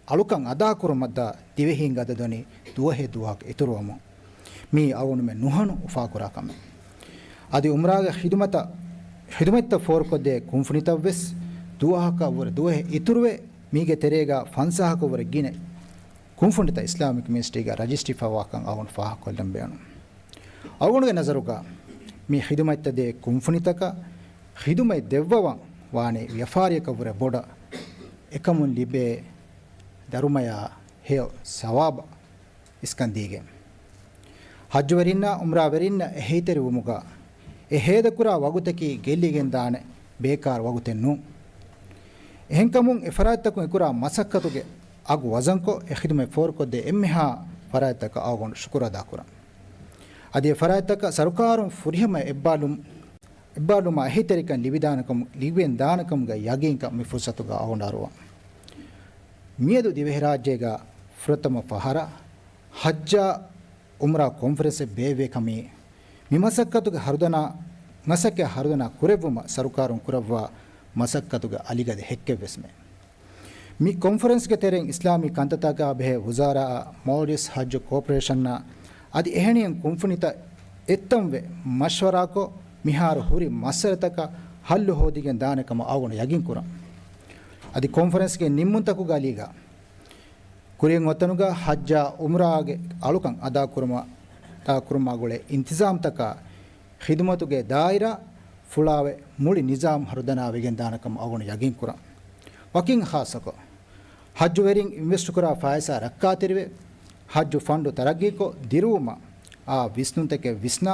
އަޅުކަން އަދާކުރުމަށްދާ ދިވެހީންގެ އަދަދު ވަނީ ދުވަހެއް ދުވަހަކަށް އިތުރުވަމުން މީ އަޅުގަނޑުމެން ނުހަނު އުފާކުރާ ކަމެއް. އަދި ޢުމްރާގެ ޚިދުމަތަށް، ޚިދުމަތްތައް ފޯރުކޮށްދޭ ކުންފުނިތައް ވެސް ދުވަހަކަށްވުރެ ދުވަހެއް އިތުރުވެ، މީގެ ތެރޭގަ ފަންސާހަކަށްވުރެ ގިނަ ކުންފުނިތައް އިސްލާމިކް މިނިސްޓްރީގަ ރަޖިސްޓްރީފައިވާކަން އަޅުގަނޑު ފާހަގަކޮށްލަން ބޭނުން. އަޅުގަނޑުގެ ނަޒަރުގަ މި ޚިދުމަތްތައް ދޭ ކުންފުނިތަކަށް ޚިދުމަތް ދެއްވަވަން ވާނީ ވިޔަފާރިއަކަށްވުރެ ބޮޑަށް، އެކަމުން ލިބޭ ދަރުމަޔާ ހެޔޮ ސަވާބަށް އިސްކަންދީގެން. ޙައްޖުވެރިންނާ ޢުމްރާވެރިންނަށް އެހީތެރިވުމުގަ އެ ހޭދަކުރާ ވަގުތަކީ ގެއްލިގެންދާނެ ބޭކާރު ވަގުތެއް ނޫން. އެހެންކަމުން އެ ފަރާތްތަކުން އެކުރާ މަސައްކަތުގެ އަގު ވަޒަންކޮށް، އެ ޚިދުމަތް ފޯރުކޮށްދޭ އެންމެހާ ފަރާތްތަކަށް އަޅުގަނޑު ޝުކުރު އަދާކުރަން. އަދި އެ ފަރާތްތަކަށް ސަރުކާރުން ފުރިހަމަ އެއްބާލުން، އެއްބާލުމާ އެހީތެރިކަން ލިބިދާނެކަމު، ލިބިގެންދާނެކަމުގެ ޔަގީންކަން މި ފުރުސަތުގަ އަޅުގަނޑު އަރުވަން. މިއަދު ދިވެހިރާއްޖޭގަ ފުރަތަމަ ފަހަރަށް ޙައްޖާ ޢުމްރާ ކޮންފަރެންސެއް ބޭއްވޭ ކަމީ މި މަސައްކަތުގެ ހަރުދަނާ، މަސައްކަތް ހަރުދަނާ ކުރެއްވުމަށް ސަރުކާރުން ކުރައްވާ މަސައްކަތުގެ އަލިގަދަ ހެއްކެއްވެސްމެ. މި ކޮންފަރެންސްގެ ތެރެއިން އިސްލާމީ ކަންތައްތަކާ ބެހޭ ވުޒާރާއާ، މޯލްޑިވްސް ހައްޖު ކޯޕަރޭޝަންއާ އަދި އެހެނިހެން ކުންފުނިތައް އެއްތަންވެ މަޝްވަރާކޮށް، މިހާރު ހުރި މައްސަލަތަކަށް ހައްލު ހޯދިގެން ދާނެ ކަމަށް އަޅުގަނޑު ޔަގީން ކުރަން. އަދި ކޮންފަރެންސްގެ ނިންމުންތަކުގެ އަލީގަ ކުރިއަށް އޮތްތަނުގަ ހައްޖާ އުމްރާގެ އަޅުކަން އަދާކުރުމަށް، އަދާކުރުމާ ގުޅޭ އިންތިޒާމްތަކާ ޚިދުމަތުގެ ދާއިރާ ފުޅާވެ މުޅި ނިޒާމް ހަރުދަނާވެގެން ދާނެ ކަމަށް އަޅުގަނޑު ޔަގީން ކުރަން. ވަކިން ޚާއްޞަކޮށް، ހައްޖުވެރިން އިންވެސްޓް ކުރާ ފައިސާ ރައްކާތެރިވެ، ހައްޖު ފަންޑު ތަރައްގީކޮށް ދިރުވުމަށް އާ ވިސްނުންތަކެއް ވިސްނާ،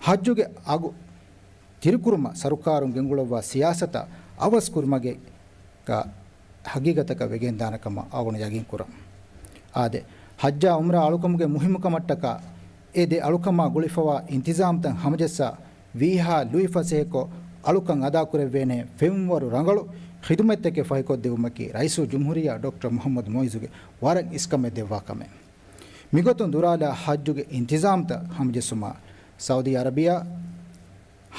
ހައްޖުގެ އަގު ތިރިކުރުމަށް ސަރުކާރުން ގެންގުޅައްވާ ސިޔާސަތަށް އަވަސް ކުރުމަކީ ހަގީގަތަކަށް ވެގެންދާނެ ކަމަށް އަޅުގަނޑު ޔަގީން ކުރަން. އާދެ، ހައްޖާ އުމްރާ އަޅުކަމުގެ މުހިއްމުކަމަށްޓަކާ އެ ދެ އަޅުކަމާ ގުޅިފަވާ އިންތިޒާމްތައް ހަމަޖައްސާ ވީހާ ލުއިފަސޭހަކޮށް އަޅުކަން އަދާކުރެއްވޭނެ ފެންވަރު ރަނގަޅު ޚިދުމަތްތަކެއް ފަހިކޮށްދެއްވުމަކީ ރައީސުލްޖުމްހޫރިއްޔާ ޑޮކްޓަރ މުޙައްމަދު މުޢިއްޒުގެ ވަރަށް އިސްކަމެއް ދެއްވާ ކަމެއް. މިގޮތުން ދުރާލާ ހައްޖުގެ އިންތިޒާމްތައް ހަމަޖެއްސުމަށް ސައުދީ އަރަބިޔާ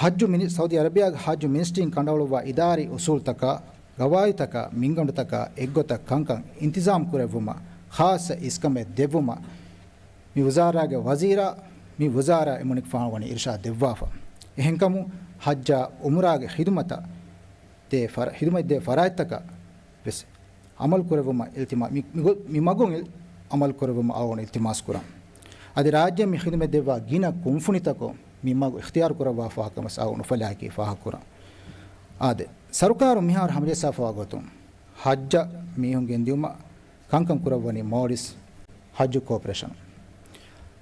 ހައްޖު މިނި-، ސައުދީ އަރަބިޔާގެ ހައްޖު މިނިސްޓްރީން ކަނޑައުޅުއްވާ އިދާރީ އުސޫލްތަކާ، ގަވާއިދުތަކާ، މިންގަނޑުތަކާ އެއްގޮތަށް ކަންކަން އިންތިޒާމް ކުރެއްވުމަށް ޚާއްޞަ އިސްކަމެއް ދެއްވުމަށް މި ވުޒާރާގެ ވަޒީރާ، މި ވުޒާރާ އެމަނިކުފާނު ވަނީ އިރުޝާދު ދެއްވާފަ. އެހެންކަމުން ހައްޖާ އުމްރާގެ ޚިދުމަތަށް ދޭ ފަރ-، ޚިދުމަތް ދޭ ފަރާތްތަކަށް ވެސް އަމަލު ކުރެއްވުމަށް އިލްތިމާ-، މި، މި ގޮ-، މި މަގުން އިލް-، އަމަލު ކުރެއްވުމަށް އަޅުގަނޑު އިލްތިމާސް ކުރަން. އަދި ރާއްޖެ މި ޚިދުމަތް ދެއްވާ ގިނަ ކުންފުނިތަކުން މި މަގު އިޚްތިޔާރު ކުރައްވާފާ ކަމަށް އަޅުގަނޑު އުފަލާއެކީ ފާހަގަކުރަން. އާދެ، ސަރުކާރު މިހާރު ހަމަޖައްސާފަވާ ގޮތުން ހައްޖަށް މީހުން ގެންދިއުމަށް ކަންކަން ކުރައްވަނީ މޯލްޑިވްސް ހައްޖު ކޯޕަރޭޝަން.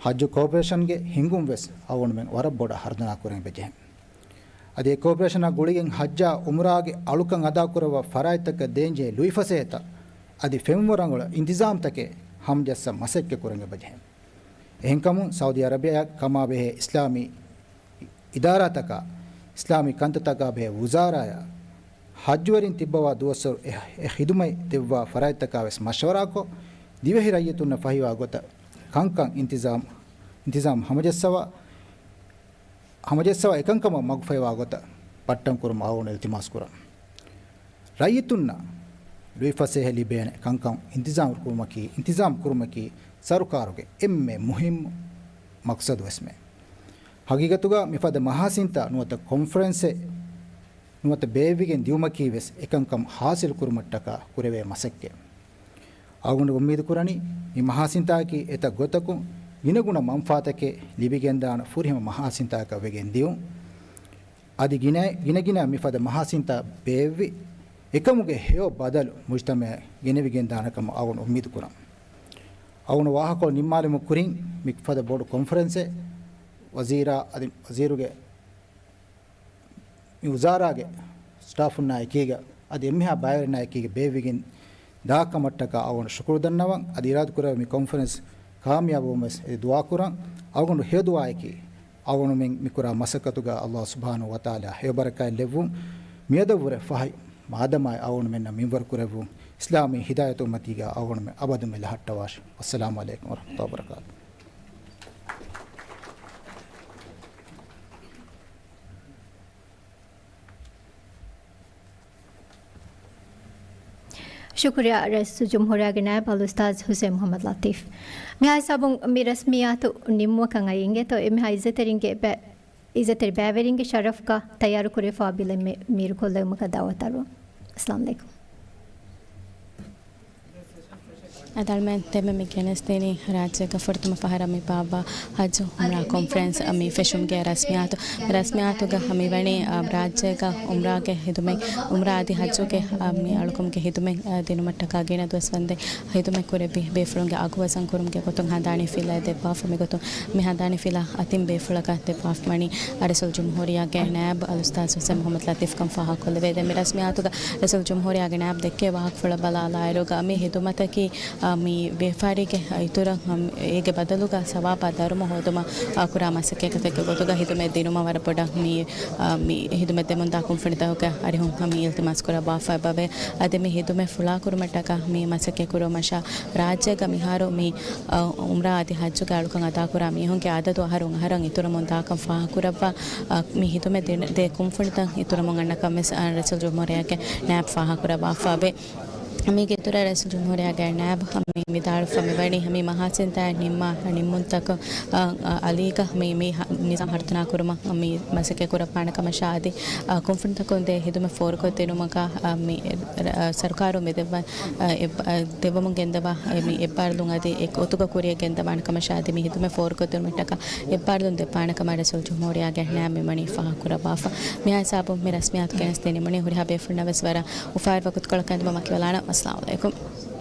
ހައްޖު ކޯޕަރޭޝަންގެ ހިންގުން ވެސް އަޅުގަނޑުމެން ވަރަށް ބޮޑަށް ހަރުދަނާ ކުރަން އެބަޖެހެން. އަދި އެ ކޯޕަރޭޝަނާ ގުޅިގެން ހައްޖާ އުމްރާގެ އަޅުކަން އަދާކުރައްވާ ފަރާތްތަކަށް ދޭންޖެހޭ ލުއިފަސޭހަތައް އަދި ފެންވަރު ރަނގަޅު އިންތިޒާމްތަކެއް ހަމަޖައްސަން މަސައްކަތް ކުރަން އެބަޖެހެން. އެހެންކަމުން ސައުދީ އަރަބިޔާ ކަމާބެހޭ އިސްލާމީ އިދާރާތަކާ، އިސްލާމީ ކަންތައްތަކާ ބެހޭ ވުޒާރާޔާ، ހައްޖުވެރިން ތިއްބަވާ ދުވަސްވަރު އެ، އެ ޚިދުމަތް ދެއްވާ ފަރާތްތަކާ ވެސް މަޝްވަރާކޮށް، ދިވެހި ރައްޔިތުންނަށް ފަހިވާ ގޮތަށް ކަންކަން އިންތިޒާމް، އިންތިޒާމް ހަމަޖައްސަވާ، ހަމަޖައްސަވާ އެކަންކަމަށް މަގުފަހިވާ ގޮތަށް ބައްޓަން ކުރުމަށް އަޅުގަނޑު އިލްތިމާސް ކުރަން. ރައްޔިތުންނަށް ލުއިފަސޭހަ ލިބޭނެ ކަންކަން އިންތިޒާމް ކުރުމަކީ، އިންތިޒާމް ކުރުމަކީ ސަރުކާރުގެ އެންމެ މުހިއްމު މަޤްޞަދު ވެސްމެ. ހަގީގަތުގަ މިފަދަ މަހާސިންތާ ނުވަތަ ކޮންފަރެންސެއް ނުވަތަ ބޭއްވިގެން ދިއުމަކީ ވެސް އެކަންކަން ހާސިލް ކުރުމަށްޓަކާ ކުރެވޭ މަސައްކަތް. އަޅުގަނޑު އުއްމީދު ކުރަނީ، މި މަހާސިންތާއަކީ އެތައް ގޮތަކުން ގިނަގުނަ މަންފާތަކެއް ލިބިގެންދާނެ ފުރިހަމަ މަހާސިންތާއަކަށް ވެގެން ދިއުން. އަދި ގިނަ، ގިނަގިނަ މިފަދަ މަހާސިންތާ ބޭއްވި އެކަމުގެ ހެޔޮ ބަދަލު މުޖްތަމަޢަށް ގެނެވިގެންދާނެ ކަމަށް އަޅުގަނޑު އުއްމީދު ކުރަން. އަޅުގަނޑު ވާހަކަކޮޅު ނިންމާލުމުގެ ކުރިން މި ފަދަ ބޮޑު ކޮންފަރެންސެއް ވަޒީރާ އަދި ވަޒީރުގެ މި ވުޒާރާގެ ސްޓާފުންނާ އެކީގަ އަދި އެންމެހާ ބައިވެރިންނާ އެކީގަ ބޭއްވިގެން ދާ ކަމަށްޓަކާ އަޅުގަނޑު ޝުކުރު ދަންނަވަން. އަދި އިރާދަކުރެއްވި މި ކޮންފަރެންސް ކާމިޔާބުވުމަށް ވެސް އެދި ދުޢާކުރަން. އަޅުގަނޑު ހެޔޮ ދުޢާއަކީ، އަޅުގަނޑުމެން މިކުރާ މަސައްކަތުގަ އައްލާހު ސުބްޙާނަހޫ ވަތަޢާލާ ހެޔޮ ބަރަކާތް ލެއްވުން. މިއަދަށްވުރެ ފަހި މާދަމާއި އަޅުގަނޑުމެންނަށް މިންވަރު ކުރެއްވުން. އިސްލާމީ ހިދާޔަތު އުއްމަތީގަ އަޅުގަނޑުމެން އަބަދުމެ ލަހައްޓަވާށި. ވައްސަލާމު ޢަލައިކުމް ވަރަޙްމަތުﷲި ވަބަރަކާތުހު. ޝުކުރިއްޔާ ރައީސުލްޖުމްހޫރިއްޔާގެ ނާއިބު އަލްއުސްތާޛު ޙުސައިން މުޙައްމަދު ލަޠީފް. މިހާ ހިސާބުން މި ރަސްމިއްޔާތު ނިންމުވަކަށް އައީ އިނގޭތޯ، އެންމެހާ އިއްޒަތްތެރިންގެ ބައި-، އިއްޒަތްތެރި ބައިވެރިންގެ ޝަރަފުގަ ތައްޔާރު ކުރެވިފައިވާ ބިލެއް މި-، މީރުކޮށްލެވުމަކަށް ދަޢުވަތު އަރުވަން. އައްސަލާމު ޢަލައިކުމް. އަދި އަޅުމެން ދެންމެ މި ގެނެސްދިނީ ރާއްޖޭގަ ފުރަތަމަ ފަހަރަށް މި ބާއްވާ ހައްޖު އުމްރާ ކޮންފަރެންސް މި ފެށުމުގެ ރަސްމިއްޔާތު. މި ރަސްމިއްޔާތުގަ މިވަނީ، އާ، ރާއްޖޭގަ އުމްރާގެ ހިދުމަތް، އުމްރާ އަދި ހައްޖުގެ، އާ، މި އަޅުކަމުގެ ހިދުމަތް، އާ، ދިނުމަށްޓަކާ ގިނަ ދުވަސްވަންދެން ހިދުމަތް ކުރެއްވި ބޭފުޅުންގެ އަގު ވަޒަން ކުރުމުގެ ގޮތުން ހަނދާނީ ފިލައެއް ދެއްވާފަ. މިގޮތުން މި ހަނދާނީ ފިލާ އަތިން ބޭފުޅަކަށް ދެއްވާފަ ވަނީ ރައީސުލްޖުމްހޫރިއްޔާގެ ނާއިބު އަލްއުސްތާޛު ޙުސައިން މުޙައްމަދު ލަޠީފް ކަމަށް ފާހަގަކޮށްލެވޭ. ދެން މި ރަސްމިއްޔާތުގަ ރައީސުލްޖުމްހޫރިއްޔާގެ ނާއިބު ދެއްކޭ ވާހަކަފުޅަށް ބަލާލާއިރުގަ މި ހިދުމަތަކީ، އާ، މި ވިޔަފާރީގެ އިތުރަށް އޭގެ ބަދަލުގަ ސަވާބާ ދަރުމަ ހޯދުމަށް ކުރާ މަސައްކަތްތަކެއް ގޮތުގަ ހިދުމަތް ދިނުމަށް ވަރަށް ބޮޑަށް މި، މި ހިދުމަތް ދެމުންދާ ކުންފުނިތަކުގެ އަރިހުން މި އިލްތިމާސް ކުރައްވާފައި ވޭ. އަދި މި ހިދުމަތް ފުޅާކުރުމަށްޓަކާ މި މަސައްކަތް ކުރުމަށާ ރާއްޖޭގަ މިހާރު މި އުމްރާ އަދި ހައްޖުގެ އަޅުކަން އަދާކުރާ މީހުންގެ އަދަދު އަހަރުން އަހަރަށް އިތުރަމުން ދާކަން ފާހަގަކުރައްވާ، މި ހިދުމަތް ދޭ ކުންފުނިތައް އިތުރަމުން އަންނަކަން ވެސް ރައީސުލްޖުމްހޫރިއްޔާގެ ނައިބް ފާހަގަކުރައްވާފައި ވޭ. މީގެ އިތުރަށް ރައީސުލްޖުމްހޫރިއްޔާގެ ނައިބް މި ވިދާޅުވެފަ މިވަނީ މި މަހާސިންތާއި ނިންމާ ނިންމުންތަކަށް އަލީގަ މި، މި ނިޒާމް ހަރުދަނާ ކުރުމަށް މި މަސައްކަތް ކުރައްވާނެ ކަމަށާ އަދި ކުންފުނިތަކުން ދޭ ހިދުމަތް ފޯރުކޮށްދިނުމަކަށް މި ސަރުކާރުން މި ދެއްވަ، ދެއްވަމުން ގެންދަވާ މި އެއްބާރުލުން އަދި އެއް ގޮތުގަ ކުރިއަށް ގެންދަވާނެ ކަމަށާ އަދި މި ހިދުމަތް ފޯރުކޮށްދިނުމަށްޓަކާ އެއްބާރުލުން ދެއްވާނެ ކަމަށް ރައީސުލްޖުމްހޫރިއްޔާގެ ނައިބް މިވަނީ ފާހަގަކުރައްވާފަ. މިހާ ހިސާބުން މި ރަސްމިއްޔާތު ގެނެސްދިނީމަ ހުރިހާ ބޭފުޅުންނަށް ވެސް ވަރަށް އުފާވެރި ވަގުތުކޮޅަކަށް އެދުމަށް ވަކިވެލާނަން. އައްސަލާމު ޢަލައިކުމް.